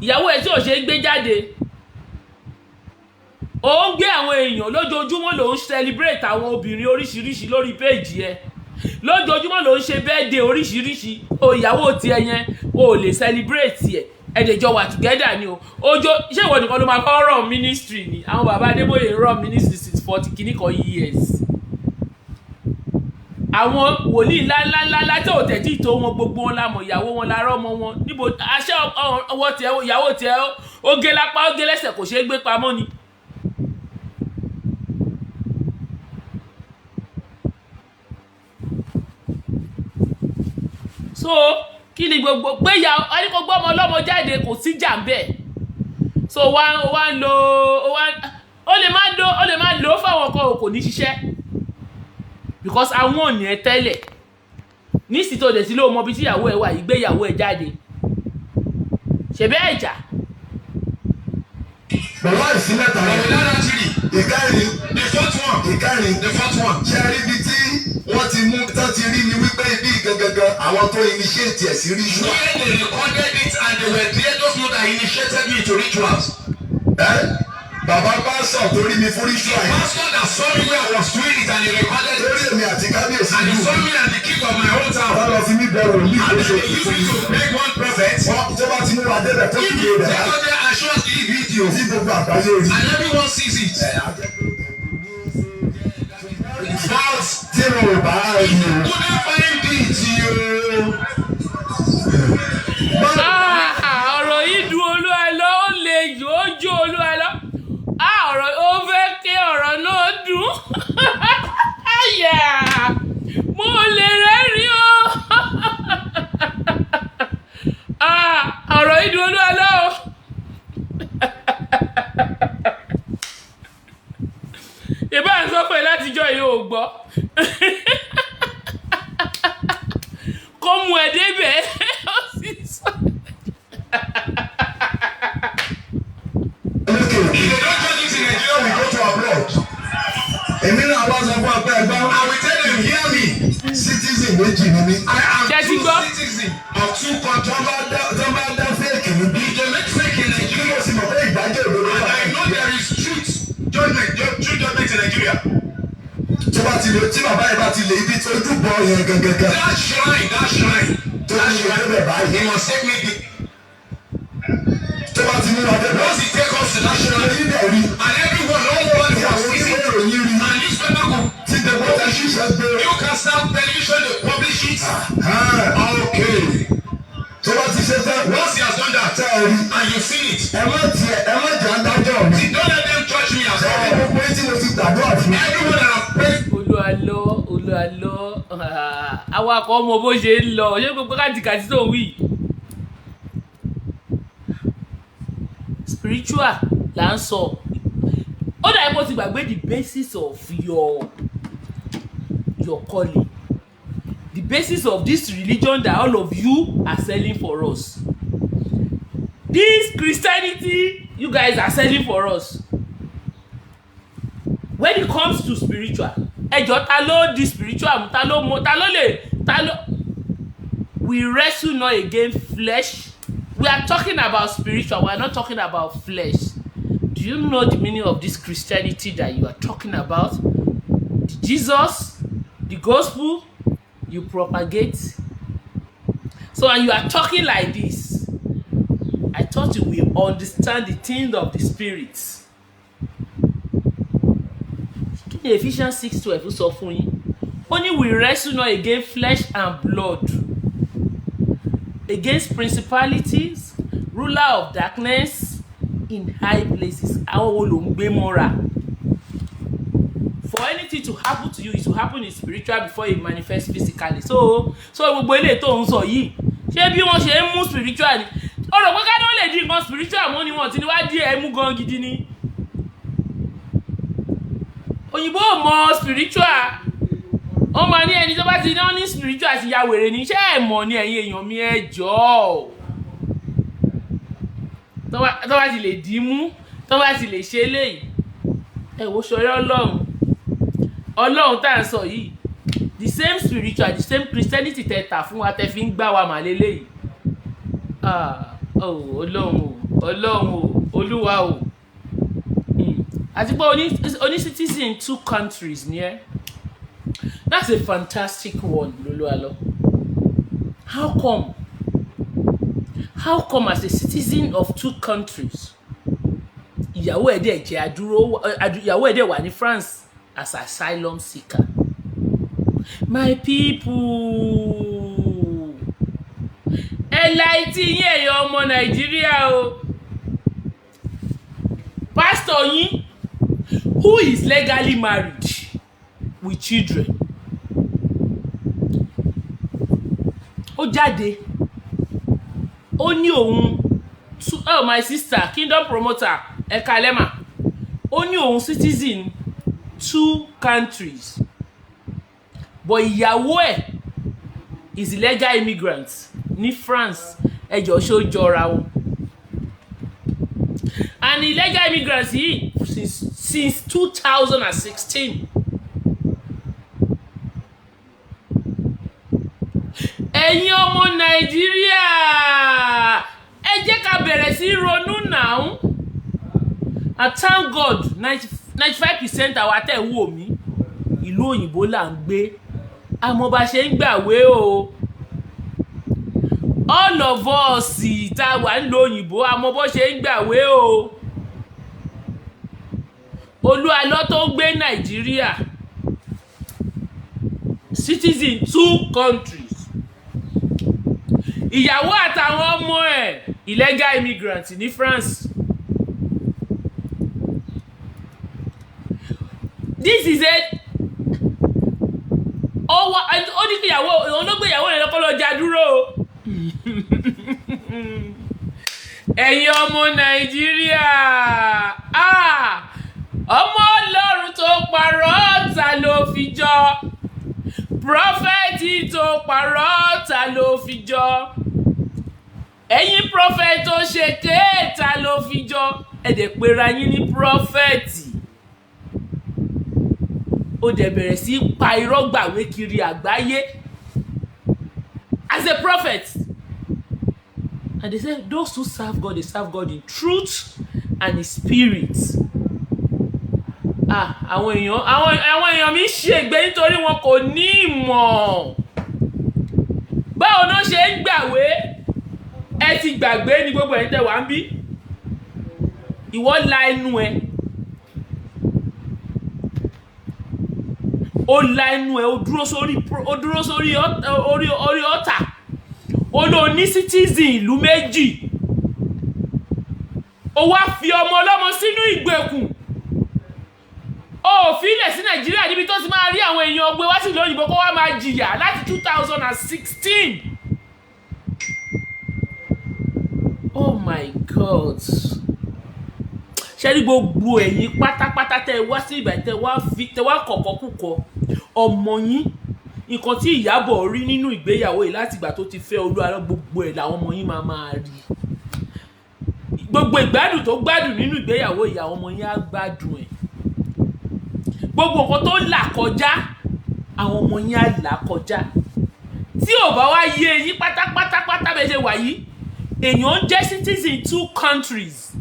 ìyàwó ẹ̀ tí ò ṣe é gbé jáde. Ó ń gbé àwọn èèyàn lójoojúmọ́, ló ń celebrate àwọn obìnrin oríṣiríṣi lórí péèjì ẹ lójoojúmọ́, ló ń ṣe birthday oríṣiríṣi. O ìyàwó tiẹ̀ yẹn, o lè celebrate ẹ̀. Ẹ̀dẹ̀jọ wà together ni o. Ojo ṣé ìwọ nìkan ló máa kọ́ run ministry ni? Àwọn bàbá Adébóyè run ministry since 40 kìíní kan years. Àwọn wòlíì ńláńláńlá tí ò tẹ̀tí tó wọn, gbogbo wọn la mọ̀, ìyàwó wọn la rọ́ ọmọ wọn. Níbo aṣẹ́ ọwọ́ tiẹ̀? Ìyàwó tiẹ̀, ó gé lápá, ó gé lẹ́sẹ̀, kò ṣeé gbé pamọ́ ni. So kí ni gbogbo pé ìyá ẹni kò gbọ́ ọmọ ọlọ́mọ jáde, kò sí jà ń bẹ̀. So wá ń lo wá, ó lè má lo fáwọn kan, kò ní ṣiṣẹ́ because àwọn ò ní ẹ tẹ́lẹ̀. Nísìsiyìí tó dẹ̀ sí ló mọ ibi tí ìyàwó ẹ wà yìí, gbé ìyàwó ẹ jáde. Ṣèbẹ́ ẹ̀jà. Pẹ̀lú àìsí mẹ́ta But yẹn. without that three, Ìkẹrin. the fourth one, Ìkẹrin. the fourth one, Ṣe rí ibi tí wọ́n ti mú tán ti rí ni wípé ibi gangan àwọn tó initiate ẹ̀ sí ritual. Where they recorded it and they were there, those people that initiated me into rituals. Ẹ́ bàbá pásọ̀ tó rí mi fún ritual yẹn. Pastor that saw me where I was doing it and he recorded it. Lórí èmi àti kábíyèsí And he ìlú. saw me and the king of my hometown. Wọ́n lọ fi mí bẹ wòlíì tó And ṣe then they used òkú me fún mi. to beg one prophet. Wọ́n tó bá ti mú wa débẹ̀ tó If kí you rẹ̀ take us there and show us the video tí gbogbo àgbáyé rí. and everyone sees it. But tí mo ò bá rí o. Couldn't find it. Tí o. Ah, ọ̀rọ̀ yìí dùn Olúwa lọ, ó le jù, ó jó Olúwa lọ. Ah, ọ̀rọ̀ ó fẹ́ kí ọ̀rọ̀ náà dùn. Àyà mo lè rẹ́rìn o. Ah, ọ̀rọ̀ yìí dùn Olúwa lọ o. Ìbá ń sọ pé látijọ́ yìí ò gbọ́ kó mú ẹ débẹ̀, ó sì sọ. Lókè òkun. If they don't judge it in Nigeria, we go to abroad. Èmi náà wá sọ fún ọpẹ ẹgbọn. I will tell them, hear me. Citizen méjì ni mí. I am Ṣé ti two gbọ́? citizens of two countries. Tó bá ti lè, tí bàbá yẹn bá ti lè ibi tó ojúbọ yẹn gangan. That shrine, that shrine, Tó that ní shrine. ìdébẹ̀ báyìí. He must take me. Tó bá ti mú wa débẹ̀. Once he take us to that shrine, Èyí dẹ̀ rí. and everyone, all over the Tí world àwọn sees oníwèé it. ìròyìn rí. And newspaper go. Tí gbogbo tẹlifíṣàn gbé. Newcastle television, they publish it. Okay. Tó bá ti ṣe tán. Once he has done that, Tẹ́ ẹ rí. and you've seen it, Ẹ má tiẹ̀, ẹ má jà ń dájọ́ mi. see, don't let them judge me as Ẹ well. gbogbo etí mo ti gbàdúrà fún. Everyone that have prayed Olúalọ, Olúalọ, awakọ̀ ọmọ bó ṣe ń lọ, ṣé gbogbo kàtìkàtì tó ń wí spiritual là ń sọ. Ó dàbí kó ti gbàgbé the basis of your calling, the basis of this religion that all of you are selling for us, this Christianity you guys are selling for us. When it comes to spiritual, ẹjọ, ta ló di spiritual mú? Ta ló mọ? Ta ló lè? Ta ló? We wrestle not against flesh. We are talking about spiritual, we are not talking about flesh. Do you know the meaning of this Christianity that you are talking about? The Jesus, the gospel you propagate. So, and you are talking like this, I thought you will understand the things of the spirit. Kí ni Ephesians 6:12 sọ fún yín? Ó ní we wrestle not against flesh and blood, against principalities, ruler of darkness in high places. Àwọn wo ló ń gbé mọ́ra? For anything to happen to you, it will happen in spiritual before it manifest physically. So gbogbo eléyìí tó ń sọ yìí, ṣé bí wọ́n ṣe ń mú spiritual ni? Ó rò pé ká ló lè di nǹkan spiritual mú ni? Wọ́n ti ní wá dí ẹ mú gan gidi ni. Òyìnbó ò mọ spiritual. Wọ́n máa ní ẹni tó bá ti ní wọ́n ní spiritual ti ya wèrè ní. Ṣé ẹ̀ mọ̀ ni, ẹ̀yin èèyàn mi? Ẹ jọ̀ọ́, tó bá ti lè dì í mú, tó bá ti lè ṣe eléyìí, ẹ wo ṣọyọ́. Ọlọ́run, Ọlọ́run tá à ń sọ yìí, the same spiritual, the same Christianity tẹ tà fún wa, tẹ fi ń gbá wa mà lélẹ́yìí. Ah, oh, Ọlọ́run o, Ọlọ́run o, Olúwa o. Àti pé oní citizen two countries ni ẹ. That's a fantastic one, Lolualo. How come? How come as a citizen of two countries, ìyàwó ẹ̀ dẹ̀ jẹ́ àdúró, ìyàwó ẹ̀ dẹ̀ wà ní France as asylum seeker? My people, ẹ la etí yín, ẹ̀yin ọmọ Nàìjíríà o. Pastor yín who is legally married with children, ó jáde, ó ní òun, oh, my sister kingdom promoter, ẹ̀ka lẹ́mà, ó ní òun citizen two countries, but ìyàwó ẹ̀ is illegal immigrant ní France. Ẹjọ́, ṣó jọra wọn? And illegal immigrants yìí since 2016. Ẹ̀yin ọmọ Nàìjíríà, ẹ jẹ́ ká bẹ̀rẹ̀ sí í ronú now. And thank God, 95% àwa tẹ̀ ń wò mí, ìlú òyìnbó là ń gbé, àmọ́ bá ṣe ń gbàwé o. All of us tá a wà nílùú òyìnbó, àmọ́ bó ṣe ń gbàwé o. Olúalọ́ tó ń gbé Nàìjíríà, citizen two countries, ìyàwó àtàwọn ọmọ ẹ̀ illegal immigrant ní France. This is a ó wá, ó ní kí ìyàwó òun ló gbé ìyàwó rẹ̀ lọ́kọ́ lọ́ọ́ já dúró o. Ẹ̀yin ọmọ Nàìjíríà, ah, ọmọ Ọlọ́run tó parọ́, ta ló fi jọ? Prophet tó parọ́, ta ló fi jọ? Ẹ̀yin prophet tó ṣe kéèta ló fi jọ? Ẹ dẹ̀ pera yín ní prophet, ó dẹ̀ bẹ̀rẹ̀ sí í pa irọ́ gbàwé kiri àgbáyé as a prophet. And they say those who serve God, they serve God in truth and in spirit. Ah, àwọn èèyàn mi ṣègbè nítorí wọn kò ní ìmọ̀. Báwo náà ṣe ń gbàwé? Ẹ ti gbàgbé ní gbogbo ẹ̀yin tẹ́ wà ń bí. Ìwọ la ẹnu ẹ, ó la ẹnu ẹ, ó dúró sórí orí ọ̀tà, ó lò ní citizen ìlú méjì, ó wá fi ọmọ ọlọ́mọ sínú ìgbèkùn, ó fi ilẹ̀ sí Nàìjíríà níbi tó ti máa rí àwọn èèyàn gbé wá sí ìlú òyìnbó kó wá máa jìyà láti 2016. Oh my God! Ṣe rí gbogbo ẹ̀yin pátápátá tẹ́ ẹ wá sí ìgbà tẹ́ wá fi tẹ́ wá kọ̀kọ́ kúkọ ọmọ yín, nǹkan tí Ìyábọ̀ rí nínú ìgbéyàwó yìí láti ìgbà tó ti fẹ́ Olúalọ́, gbogbo ẹ̀ làwọn ọmọ yín máa máa rí. Gbogbo ìgbádùn tó gbádùn nínú ìgbéyàwó yìí, àwọn ọmọ yín á gbádùn ẹ̀. Gbogbo nǹkan tó là kọjá, àwọn ọmọ yín á là kọjá. Tí ò bá wá yé yín pátápátápátá bẹ́ẹ̀ ṣe wà yìí, èèyàn ń jẹ́ citizen two countries,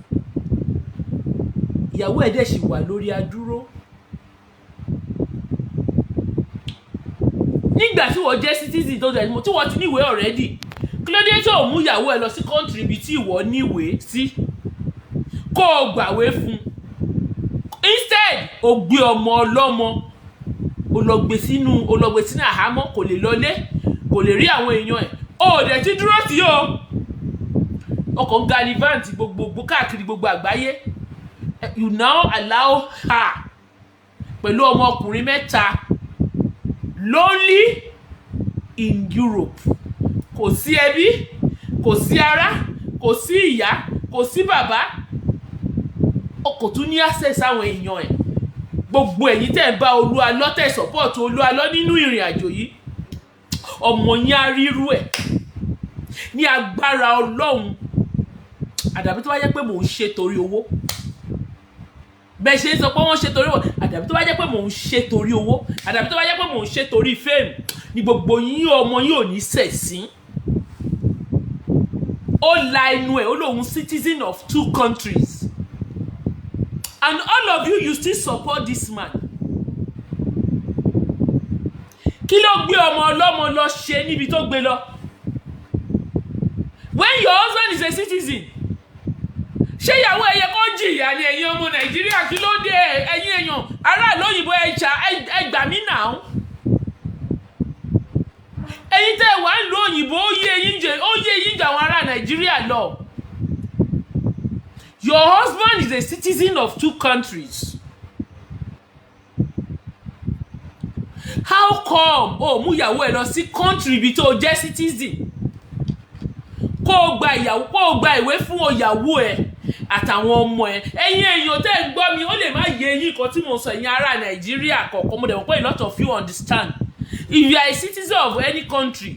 ìyàwó ẹ̀ dẹ̀ sì wà lórí adúró. Nígbà tí wọ́n jẹ́ citizen tó dẹ̀ tí wọ́n ti níwèé already, kí ló dé tí ò mú ìyàwó ẹ̀ lọ sí country ibi tí ìwọ níwèé sí kó o gbàwé fún? Instead, o gbé ọmọ ọlọ́mọ, o lọ gbé sínú àhámọ́, kò lè lọlé, kò lè rí àwọn èèyàn ẹ̀. O ò dẹ̀ ti dúró tì í, o ọkọ̀ ń gallivant gbogbogbò káàkiri gbogbo àgbáyé. You now allow her pẹ̀lú ọmọkùnrin mẹ́ta lonely in Europe. Kò sí ẹbí, kò sí ará, kò sí ìyá, kò sí bàbá, o kò tún ní access àwọn èèyàn ẹ̀. Gbogbo ẹ̀yin tẹ́ ń bá Olúalọ́, tẹ́ support Olúalọ́ nínú ìrìn àjò yìí, ọmọ yín á rírú ẹ̀ ní agbára Ọlọ́run. Àdàbí tó bá jẹ́ pé mò ń ṣe torí owó, bẹ́ẹ̀ ṣe ń sọ pé wọ́n ṣe torí owó. Àdàbí tó bá jẹ́ pé mò ń ṣe torí owó, àdàbí tó bá jẹ́ pé mò ń ṣe torí fame ní gbogbo yín, ọmọ yín ò ní ṣẹ̀sín. Ó la ẹnu ẹ̀, ó lóun citizen of two countries, and all of you, you still support this man. Kí ló gbé ọmọ ọlọ́mọ lọ ṣe níbi tó gbé lọ when your husband is a citizen? Ṣé ìyàwó ẹ̀yẹ kó jìyà ni? Ẹ̀yin ọmọ Nàìjíríà, kí ló dé? Ẹ̀yin èèyàn aráàlú òyìnbó, ẹ̀ṣà ẹgbà mí nà án. Ẹ̀yin tẹ́ ẹ wà ń lo òyìnbó, ó yé yín jẹ àwọn ará Nàìjíríà lọ. Your husband is a citizen of two countries. How come o mú ìyàwó ẹ lọ sí country ibi tó o jẹ́ citizen, kó o gba ìyàwó, kó o gba ìwé fún ìyàwó ẹ àtàwọn ọmọ ẹ? Ẹ̀yin èèyàn tẹ́ ẹ gbọ́ mi, ó lè má yé eyín kan tí mo sọ. Ẹ̀yin ará Nàìjíríà kọ̀ọ̀kan, mo dẹ̀ mọ̀ pé a lot of you understand. If you are a citizen of any country,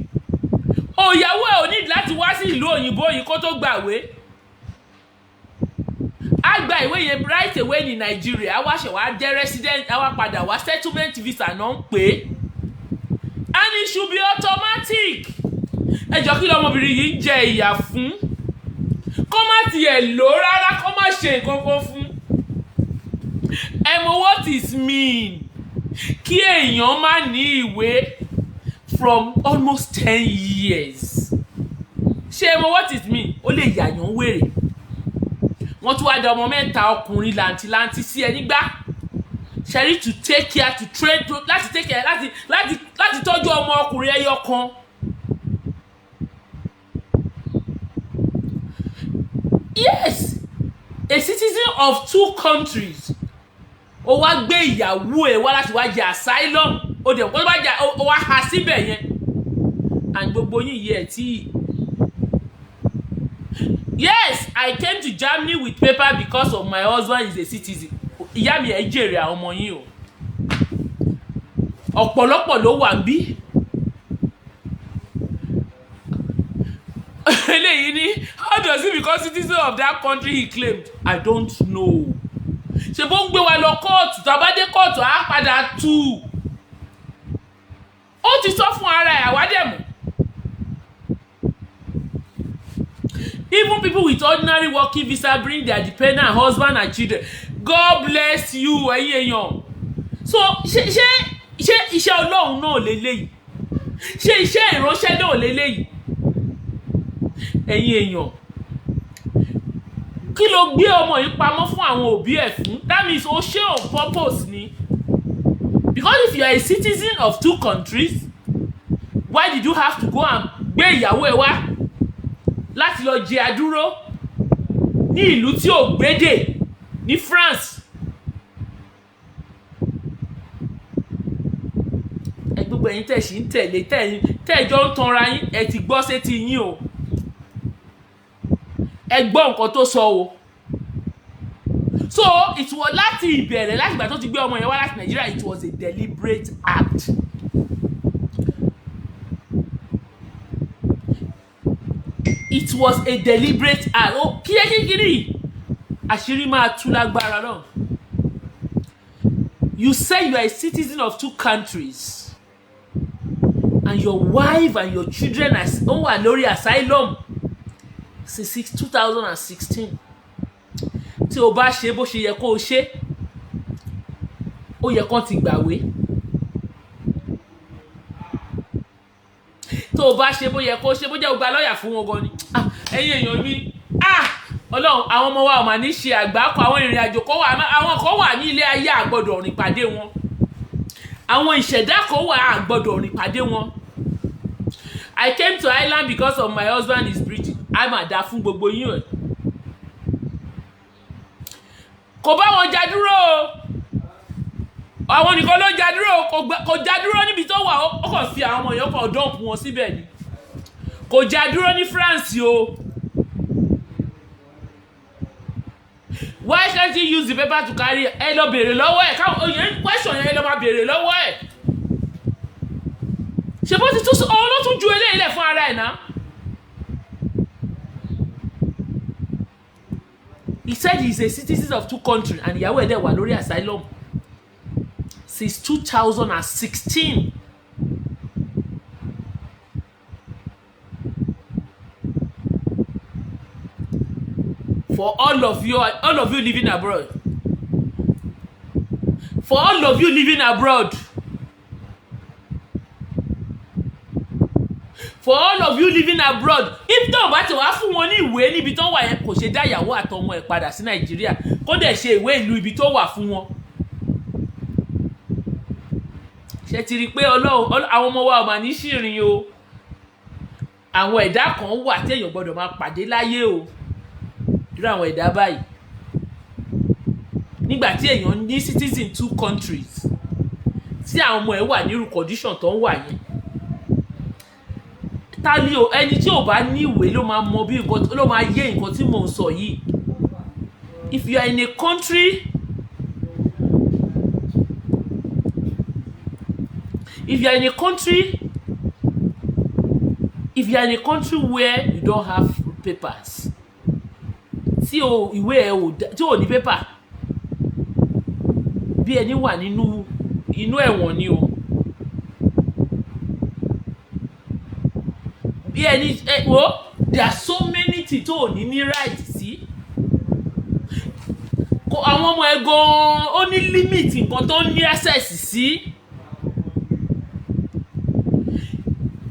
òyàwó ẹ ò ní láti wá sí ìlú òyìnbó yìí kó tó gbàwé. Á gba ìwé yẹn right away ní Nàìjíríà, á wá ṣẹ̀ wá jẹ́ resident, á wá padà wá. Settlement visa náà ń pè é, and it should be automatic. Ẹ jọ, kí lọmọbìnrin yìí ń jẹ ìyà fún? Kó má tiẹ̀ lò rárá, kó má ṣe nǹkan kan fún ẹ. Mọ what is mean kí èèyàn má ní ìwé from almost 10 years? Ṣé ẹ mọ what it mean? Ó lè yàyàn wèrè. Wọ́n tún wá da ọmọ mẹ́ta ọkùnrin làǹtìlanti sí ẹ nígbà ṣẹ́rí to take care, to train, to láti take care, láti tọ́jú ọmọ ọkùnrin ẹyọ kan. Yes, a citizen of two countries, ó wá gbé ìyàwó ẹ̀ wá láti wá jẹ asylum, ó dẹ̀ wọ́n bá jẹ, ó wá ha síbẹ̀ yẹn. And gbogbo yín yìí ẹ̀ tí. Yes, I came to Germany with paper because of my husband is a citizen. Ìyá mi, ẹ̀ jèrè àwọn ọmọ yín o. Ọ̀pọ̀lọpọ̀ ló wà bí eléyìí ní. How does he become citizen of that country he claimed? I don't know. Ṣe bó ń gbé wa lọ kóòtù? Tá a bá dé kóòtù, á padà tú. Ó ti sọ fún ara ẹ̀, àwádẹ́mù. Even people with ordinary working visa bring their dependent husband and children. God bless you, ẹ̀yin èèyàn. So ṣé iṣẹ́ Ọlọ́run náà lélẹ́yìí? Ṣé iṣẹ́ ìránṣẹ́ náà lélẹ́yìí? Ẹ̀yin èèyàn, kí ló gbé ọmọ yìí pamọ́ fún àwọn òbí ẹ̀ fún? That means o ṣe on purpose ni, because if you are a citizen of two countries, why did you have to go and gbé ìyàwó ẹ wá láti lọ jẹ àdúró ní ìlú tí ò gbédè ní France? Ẹ gbogbo ẹ̀yin tẹ̀ sí ń tẹ̀lé, tẹ̀ jọ ń tanra yín, ẹ ti gbọ́ sétí yín o. Ẹ gbọ́ nǹkan tó sọ o. So it was láti ìbẹ̀rẹ̀, láti ìgbà tó ti gbé ọmọ yẹn wá láti Nàìjíríà, it was a deliberate act. It was a deliberate act. Ó kí ẹ kíkiri, àṣírí máa tú lágbára náà. You say you are a citizen of two countries and your wife and your children are ó wà lórí asylum since 2016. Tí o bá ṣe bó ṣe yẹ kó o ṣe, ó yẹ kó ti gbàwé. Tó o bá ṣe bó yẹ kó o ṣe, bó jẹ́ o gba lọ́ọ̀yà fún wọn gan ni. Ah, ẹ̀yin èèyàn mi, ah, Ọlọ́run, àwọn ọmọ wa ò mà ní ṣe àgbákò. Àwọn ìrìn àjò kan wà, àwọn kan wà ní ilé ayé, àgbọ́dọ̀ rìn pàdé wọn. Àwọn ìṣẹ̀dá kan wà, àgbọ́dọ̀ rìn pàdé wọn. I came to Ireland because of my husband is British. A máa dá fún gbogbo yín o. Kò bá wọn já dúró o, àwọn nìkan ló já dúró o. Kò já dúró níbi tó wà. Ó kàn fi àwọn ọmọ yẹn, kàn dump wọn síbẹ̀ ni. Kò já dúró ní France o. Why can't you use the paper to carry? Ẹ lọ béèrè lọ́wọ́ ẹ̀ káwọn oyè question yẹn, ẹ lọ máa béèrè lọ́wọ́ ẹ̀. Ṣe bó ti tún òun ló tún ju eléyìí lẹ̀ fún ara ẹ̀ náà. He said he is a citizen of two countries and ìyàwó ẹ̀ dẹ̀ wà lórí asylum since 2016. For all of you, all of you living abroad, for all of you living abroad, for all of you living abroad, if tó o bá ti wá fún wọn ní ìwé níbi tó wà yẹn, kò ṣe dá ìyàwó àtọmọ ẹ̀ padà sí Nàìjíríà, kó dẹ̀ ṣe ìwé ìlú ibi tó wà fún wọn. Ṣe ti rí i pé Ọlọ́run, àwọn ọmọ wa ò mà ní ṣìrìn o. Àwọn ẹ̀dá kan wà téèyàn gbọ́dọ̀ máa pàdé láyé o, irú àwọn ẹ̀dá báyìí. Nígbà tí èèyàn ní citizen two countries, tí àwọn ọmọ ẹ̀ wà nírú condition tó ń wà yẹn, ta ni o? Ẹni tí ò bá ní ìwé ló máa mọ bí nǹkan ló máa yé nǹkan tí mò ń sọ yìí. If you are in a country, if you are in a country, if you are in a country where you don't have papers, tí o ìwé ẹ ò tí ò ní paper, bí ẹni wà nínú inú ẹ̀wọ̀n ni o. Bí ẹni ẹ wo, there are so many things tó ò ní ní right sí. Kò àwọn ọmọ ẹ gan-an, ó ní limit nǹkan tó ní access sí.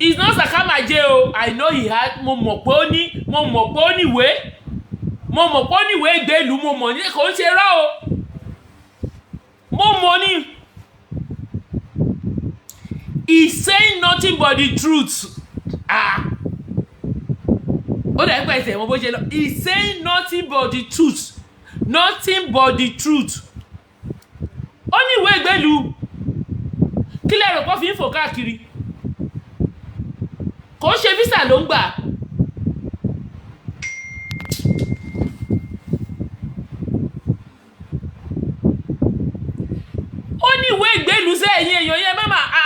It's not sakamaje o. I know he had, mo mọ̀ pé ó ní, mo mọ̀ pé ó ní ìwé, mo mọ̀ pé ó ní ìwé ìgbélú. Mo mọ̀ ní kò ń ṣe rọ́ o. Mo mọ̀ ní he's saying nothing but the truth. Ah, ó dẹ̀ ń pẹ̀sẹ̀ mọ bó ṣe lọ. He's saying nothing but the truth, nothing but the truth. Ó ní ìwé ìgbélú. Kí lẹ́rù kó fi ń fò káàkiri? Kò ń ṣe visa ló ń gbà. Ó ní ìwé ìgbélú sẹ́. Ẹ̀yin èèyàn yẹn má máa a.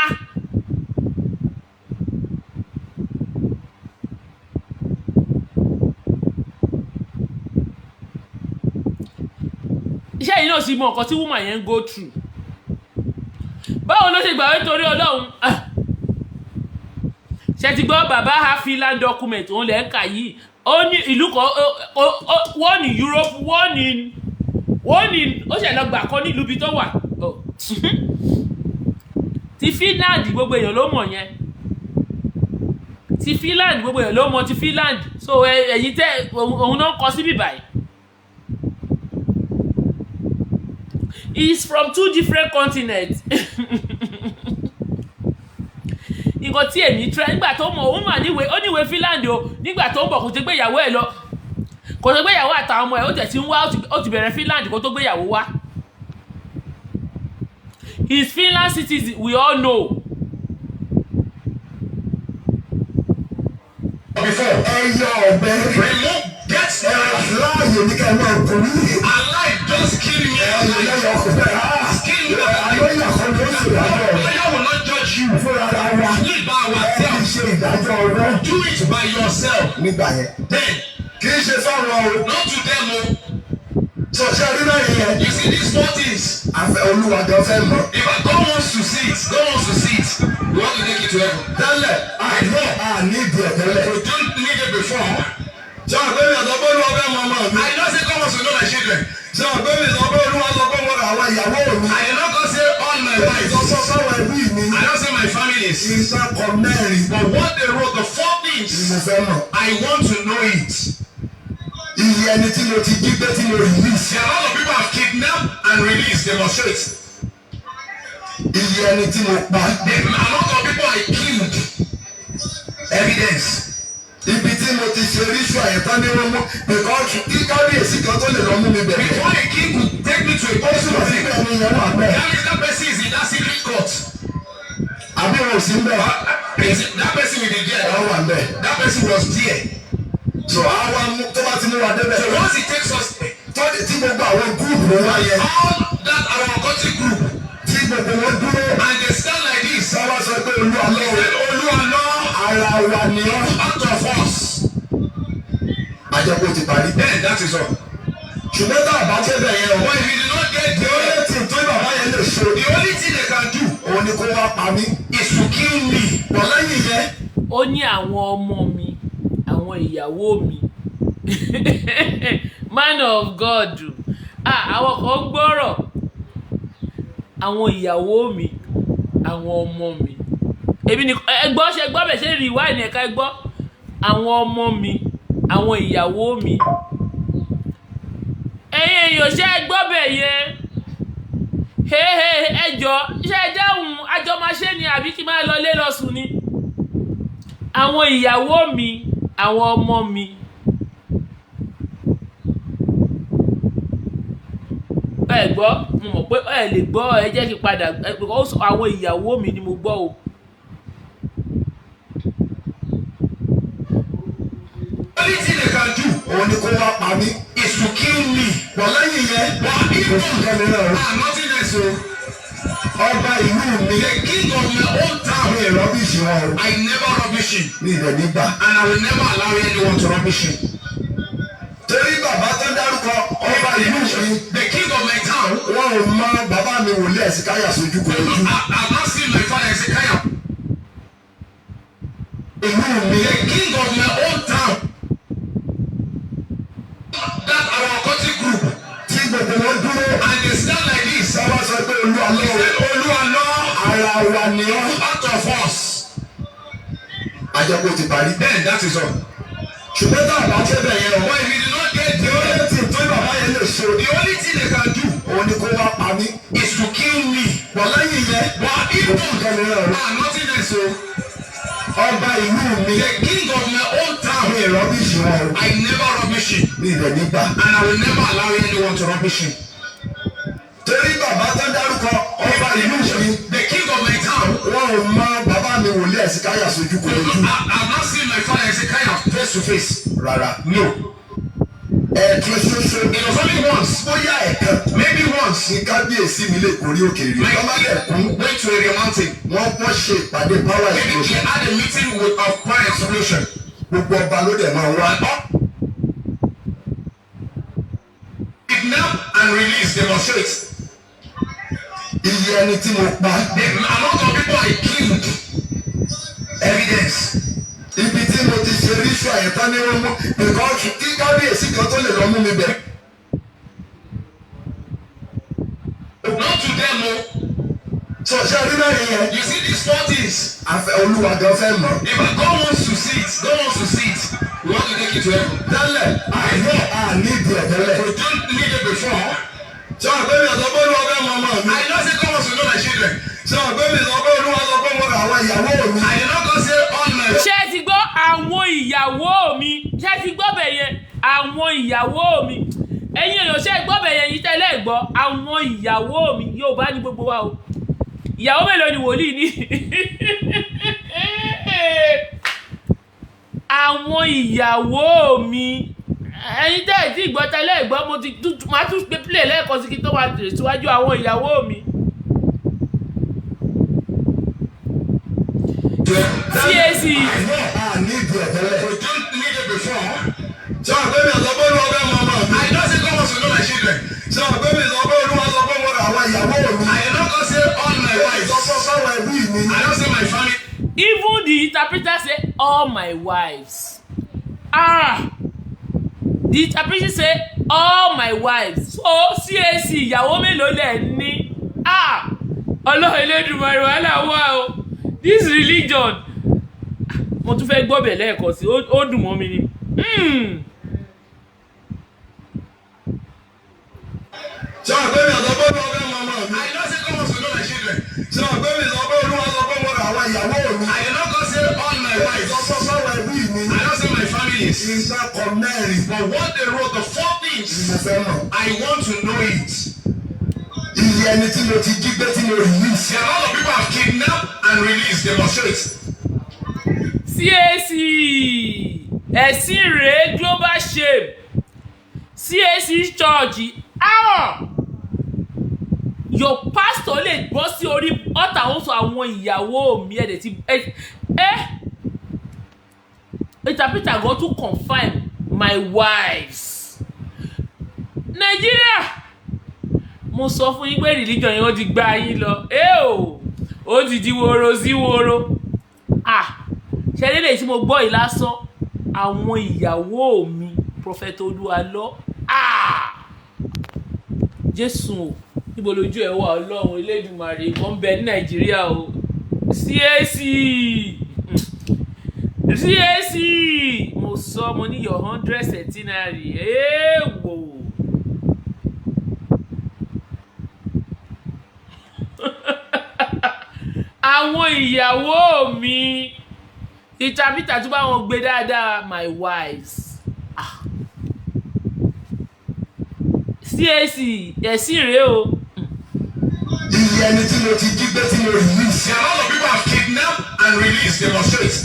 Iṣẹ́ yìí náà sì mọ nǹkan tí woman yẹn ń go through. Báwo ló ṣe gbà wí torí Ọlọ́run? Ah, ṣe ti gbọ́? Bàbá ha Finland document, òun lẹ̀ ń kà yìí. Ó ní ìlú kan, one in Europe, one in Wọ́n ní ó ṣe lọ gbà kan nílùú ibi tó wà. Oh. Ti Finland, gbogbo èèyàn ló mọ̀ yẹn. Ti Finland, gbogbo èèyàn ló mọ̀ ti Finland. So ẹ̀yin tẹ́ òun náà kọ síbí báyìí. He is from two different continents. Nǹkan tí èmi try nígbà tó mọ̀, òun mà níwèé, ó níwèé Finland o. Nígbà tó ń bọ̀, kò ti gbé ìyàwó ẹ̀ lọ, kò tó gbéyàwó àtàwọn ọmọ ẹ̀. Ó tẹ̀ tí ń wá, ó ti bẹ̀rẹ̀ Finland kó tó gbéyàwó wá. He is Finland citizen, we all know. Before. Ẹ yọ ọ̀bẹ. Remove, get Ẹ láàyè ní ká ẹ máa kú ní. Alive, just kill me. Ẹ lẹ́yìn ọkùnrin. Kill me. Àlọ́yà kan ló ṣe ìdájọ́. Lawyer will not judge you. Fúnra ra wa. Do it by Ẹ ourselves. ṣe ìdájọ́ ọwọ́. Do it by yourself. Nígbà yẹn. Then, Kì í ṣe fáwọn o. not to them o. Sọ̀ṣẹ́ rí náà yẹn. You see these four things. Àfẹ́ Olúwa gan fẹ́ mọ̀. If God wants to see it, God wants to see it. We want to take it to heaven. Tẹ́lẹ̀ àìní àní ìdí ẹ̀ tẹ́lẹ̀. We don't need it before. Ṣé àgbẹ̀ mi sọ pé Olúwa fẹ́ mọ ọmọ mi? I don't say God wants to know my children. Ṣé àgbẹ̀ mi sọ pé Olúwa sọ pé wọ́n àwọn ìyàwó mi? I did not go say all my Èmi sọ wives. pé báwọn ẹbí mi. I don't say my families. Iṣẹ́ kọ mẹ́rin But what they wrote, the four ni things, mo fẹ́ mọ̀. I want to know it. Iye ẹni tí mo ti jí gbé tí mo release. The amount of people I've kidnapped and released demonstrates. Iye ẹni tí mo pa. The amount of people I killed. Evidence. Ibi tí mo ti ṣe ríṣù àyẹ̀tán ní wọ́n mú because kí kábíyèsí kan tó lè lọ mú mi bẹ̀rẹ̀. Before a king could take me to a Ó sì wà court, síbẹ̀ ẹni yẹn wà bẹ́ẹ̀. that means that person is in that secret court. Àbí wọn ò sí ń bẹ̀? That person will be there. Wọ́n wà ń bẹ̀. That person was there. So àwa mú tó bá ti mú wa débẹ̀. So once he takes us there, Tọ́jú tí gbogbo àwọn gúrùpù wa yẹn all that our occultic group, tí gbogbo wọn dúró. and they stand like this. Sábà sọ pé Olúwa They lọ́wọ́ said, Oluwalo, ara wa ni ọ́. out of us. Àjẹpọ̀ ti parí. Then that is all. Ṣùgbọ́n tá a bá débẹ̀ yẹn o. But if you did not get The there, only thing tó bàbá yẹn lè ṣe the only thing they can do òun ni kó wá pa mí. is to kill me. Bọ̀ lẹ́yìn yẹn. Ó ní àwọn ọmọ mi, àwọn ìyàwó mi. Man of God, ah, àwọn kan gbọ́rọ̀. Àwọn ìyàwó mi, àwọn ọmọ mi, èmi ni ẹ gbọ́. Ṣe gbọ́ bẹ̀? Ṣe rí ìwá ní ẹ̀ka? Ẹ gbọ́, àwọn ọmọ mi, àwọn ìyàwó mi. Ẹ̀yin èèyàn, ṣe ẹ gbọ́ bẹ̀ yẹn? Ẹ jọ, ṣe ẹ dáhùn? Àjọ máa ṣe ni àbí kí n máa lọ lé lọ sùn ni? Àwọn ìyàwó mi, àwọn ọmọ mi. Ẹ gbọ́, mo mọ̀ pé ẹ lè gbọ́. Ẹ jẹ́ kí n padà because àwọn ìyàwó mi ni mo gbọ́ o. The only thing they can do Òun ni kó wá pa mí. is to kill me. Bọ̀ lẹ́yìn yẹn. But if Kò sí nǹkan mìíràn o. ah, nothing else o. Ọba ìlú mi. The king of my own town, Mi ì rubbish wọn o. I never rubbish him. Mi ì dẹ̀ nígbà. And I will never allow anyone to rubbish him. Torí bàbá tó dárúkọ ọba ìlú mi. The king of my town, Wọn ò mọ bàbá mi wòlíì Ẹ̀sìkáyà sójú kò ojú. I've not seen my father Ezekiah. Ìlú mi. The king of my own town, that our occultic group, Tí gbogbo wọn dúró. and they stand like this. Sábà sọ pé Olúwa They lọ́wọ́ said, Oluwalo, ara wa ni ọ́. out of us. Àjẹpọ̀ ti parí. Then that is all. Ṣùgbọ́n tá a bá débẹ̀ yẹn o. But if you did not get The there, only thing tó bàbá yẹn lè ṣe the only thing they can do òun ni kó wá pa mí. is to kill me. Bọ̀ lẹ́yìn yẹn. But if Kò sí nǹkan mìíràn o. ah, nothing else o. Ọba ìlú mi. The king of my own town, Mi ì rubbish wọn o. I never rubbish him. Mi ì dẹ̀ nígbà. And I will never allow anyone to rubbish him. Torí bàbá tó dárúkọ ọba ìlú mi. The king of my town, Wọn ò mọ bàbá mi wòlíì Ẹ̀sìkáyà sójú kò ojú. I've not seen my father Ezekiah face to face. Rárá. No. Ẹ̀ẹ̀kan ṣoṣo. It was only once, Bóyá ẹ̀kan. maybe once. Ní kábíyèsí mi lè kórí òkè rí. My Wọ́n bá lẹ̀ kú. king went to Area Mountain. Wọ́n ṣe ìpàdé power Maybe he explosion. had a meeting with a power explosion. Gbogbo ọba ló dẹ̀ máa wá. Kidnap and release demonstrates. Iye ẹni tí mo pa. The amount of people I killed. Evidence. Ibi tí mo ti ṣe ríṣù àyẹ̀tán ní wọ́n mú because kí kábíyèsí kan tó lè lọ mú mi bẹ̀. to them o. So ṣé rí mẹ́rin yẹn? You see these four things. Àfẹ́ Olúwa gan fẹ́ mọ̀. If God wants to see it, God wants to see it. We want to take it to heaven. Tẹ́lẹ̀ àìní àní ìdí ẹ̀ tẹ́lẹ̀. We don't need it before. Ṣé ọ̀gbẹ́ mi sọ pé Olúwa fẹ́ mọ ọmọ mi? I did not say God wants to know my children. Ṣé ọ̀gbẹ́ mi sọ pé Olúwa sọ pé mo rà àwọn ìyàwó mi? I did not go say all my. Ṣé ẹ ti gbọ́ àwọn ìyàwó mi? Ṣé ẹ ti gbọ́ bẹ̀ yẹn? Àwọn ìyàwó mi. Ẹ̀yin èèyàn, ṣé ẹ gbọ́ bẹ̀ yẹn? Yìí tẹ́lẹ̀ gbọ́ àwọn ìyàwó mi. Yóò bá ní gbogbo wa o. Ìyàwó mélòó ni wòlíì ní? Àwọn ìyàwó mi. Ẹ̀yin tẹ́ ẹ̀ tí gbọ́ tẹ́lẹ̀ gbọ́, mo ti tún máa tún gbé play lẹ́ẹ̀kan sí kí tó wá tẹ̀síwájú. Àwọn ìyàwó mi. CAC. Àní ìdí ẹ̀ tẹ́lẹ̀. We don't need it before. Ṣé ọ̀gbẹ́ mi sọ pé Olúwa fẹ́ mọ ọmọ mi? I did not say God wants to know my children. Ṣé ọ̀gbẹ́ mi sọ pé Olúwa sọ pé mo rà àwọn ìyàwó mi? I did not go say all my wives. Sọ fún fáwọn ẹbí mi. I don't say my family. Even the interpreter say all my wives. Ah, the interpreter say all my wives. So CAC, ìyàwó mélòó lẹ̀ ń ní? Ah, Ọlọ́run Elédùmarè, wàhálà wà o. This religion, mo tún fẹ́ gbọ́ bẹ̀ lẹ́ẹ̀kan sí, ó dùn mọ́ mi ni. Ṣé ọ̀gbẹ́ mi sọ pé Olúwa fẹ́ mọ ọmọ mi? I did not say God wants to know my children. Ṣé ọ̀gbẹ́ mi sọ pé Olúwa sọ pé mo rà àwọn ìyàwó mi? I did not go say all my wives. Sọ fún fáwọn ẹbí mi. I don't say my families. Ìgbà kọ mẹ́rin But what they wrote, the four things, mo fẹ́ mọ̀. I want to know it. Iye ẹni tí mo ti jí gbé tí mo release. The amount of people have kidnapped and released, they must show it. CAC, ẹ̀sìn rèé. Global shame, CAC Church. Ah, your pastor lè bọ́ sí orí ọ̀tà, ó sọ àwọn ìyàwó mi. Ẹ̀dẹ̀ ti ẹ ẹ́ interpreter go to confirm my wives. Nàìjíríà, mo sọ fún yín pé religion yẹn, ó ti gbá yín lọ. Ẹ o, ó ti di woro sí woro. Ah, ṣe lélẹ̀ tí mo gbọ́ yìí lásán, àwọn ìyàwó mi, Prophet Olúwalọ. Ah, Jésù o, níbo lójú ẹ wà? Ọlọ́run Elédùmarè kan bẹ ní Nàìjíríà o. CAC, CAC, mo sọ, mo ní your 100 centenary, èèwò. Àwọn ìyàwó mi, interpreter tún bá wọn gbé dáadáa, my wives. Ah, CAC, ẹ̀sìn rèé o. Iye ẹni tí mo ti jí gbé tí mo release. The amount of people have kidnapped and released, they must show it.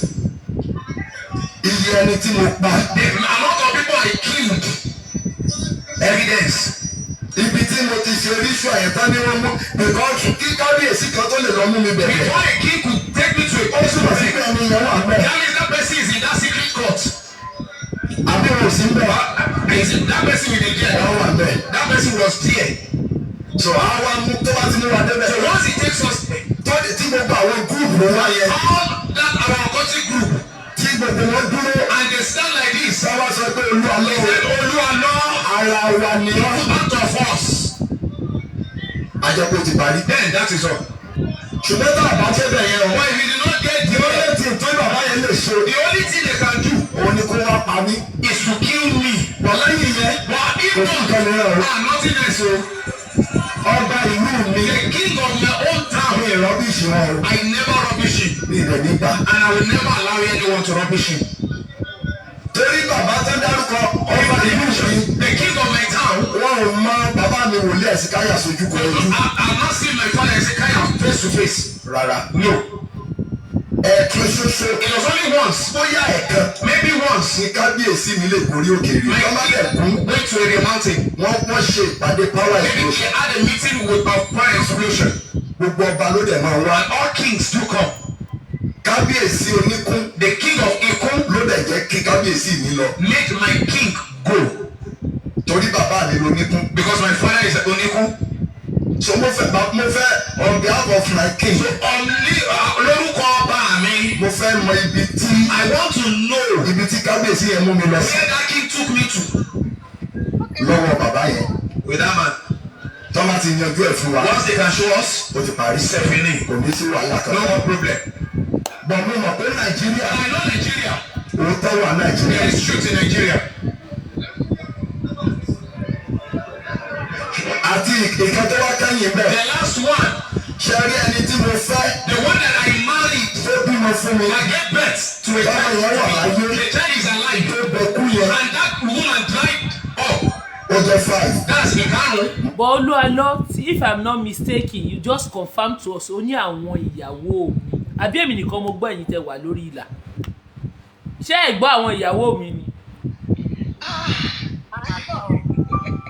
Iye ẹni tí mo pa. The amount of people I killed, evidence. Ibi tí mo ti ṣe ritual yẹn tán ni wọ́n mú because kí kábíyèsí kan tó lè lọ mú mi bẹ̀rẹ̀. Before a king could take me to a Ó túmọ̀ sí pé ẹni yẹn wà bẹ́ẹ̀. That means that person is in that secret court. Àbí wọn ò sí bẹ́ẹ̀. Is it that person will be there? Wọ́n wà bẹ́ẹ̀. That person was there. So àwa mú tó bá ti mú wa débẹ̀. So once he takes us there, Tó tí gbogbo àwọn group wa yẹn. All that our occultic group, Tí gbogbo wọn dúró. And they stand like this. Sáwá sọ pé Olúwa He lọ́wọ́. said, Olúwalọ, Ara wa ni ọ́. Part of us. Àjẹpọ̀ ti parí. Then that is all. Ṣùgbọ́n tá a bá ṣe bẹ̀ yẹn o. But if you did not get The there, only thing tó bàbá yẹn lè ṣe. The only thing they can do Òun ni kó wá pa mí. Is to kill me. Wọ̀ lẹ́yìn yẹn. But if Kò sí nǹkan mìíràn o. not, ah, nothing else o. Ọba ìlú mi. The king of my own town, Mi rubbish wọn o. I never rubbish him. Mi rẹ̀ nígbà. And I will never allow anyone to rubbish him. Torí bàbá tó dárúkọ ọba ìlú mi. The king of my town, Wọn ò mọ bàbá mi wòlíì Ẹ̀sìkáyà sójú kọ ojú. I've not seen my father Ezekiah face to face. Rárá. No. Ẹ̀ẹ̀kan ṣoṣo. It was only once. Bóyá ẹ̀ẹ̀kan. Maybe once. Ní kábíyèsí mi lè gorí òkè rí. My Wọ́n bá dẹ̀ kú. king went to a mountain. Wọ́n ṣe ìpàdé power Maybe explosion. he had a meeting with a power explosion. Gbogbo ọba ló dẹ̀ máa wá. And all kings do come. Kábíyèsí Oníkún The king of Ikun ló dẹ̀ jẹ́ kí kábíyèsí mi lọ. made my king go. Torí bàbá mi lóníkún. Because my father is Onikun. So mo fẹ́ on behalf of my king. So only lórúkọ ọba mi. Mo fẹ́ mọ ibi tí I want to know ibi tí kábíyèsí yẹn mú mi lọ sí. Where that king took me to. Lọ́wọ́ bàbá yẹn. With that man. Tọ́ bá ti yanjú ẹ̀ fún wa, Once they can show us, ó ti parí. C'est fini. Kò ní sí wàhálà No kankan. more problem. But mo mọ̀ pé Nàìjíríà, I know Nigeria. òótọ́ wà Nàìjíríà. There is truth in Nigeria. Àti ìkan tó wá kẹ́yìn bẹ́ẹ̀. The last one, Ṣe rí ẹni tí mo fẹ́ the one that I married, tó bímọ fún mi, I gave birth to a Báwo child. yẹn wà láyé? The child is alive. Tó bẹ kú yẹn, And that woman dried up. ó jẹ́ five. That's the karùn. But Olúalọ, if I'm not mistaken, you just confirm to us, ó ní àwọn ìyàwó mi. Àbí èmi nìkan mo gbọ́? Ẹ̀yin tẹ́ wà lórí ìlà, ṣé ẹ gbọ́ àwọn ìyàwó mi ni?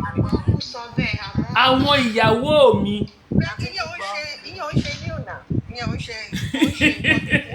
Àgbọ̀ sọ bẹ́ẹ̀ àmọ́. Àwọn ìyàwó mi. Ìyẹn ò ń ṣe, ìyẹn ò ń ṣe new now. Ìyẹn ò ń ṣe nǹkan.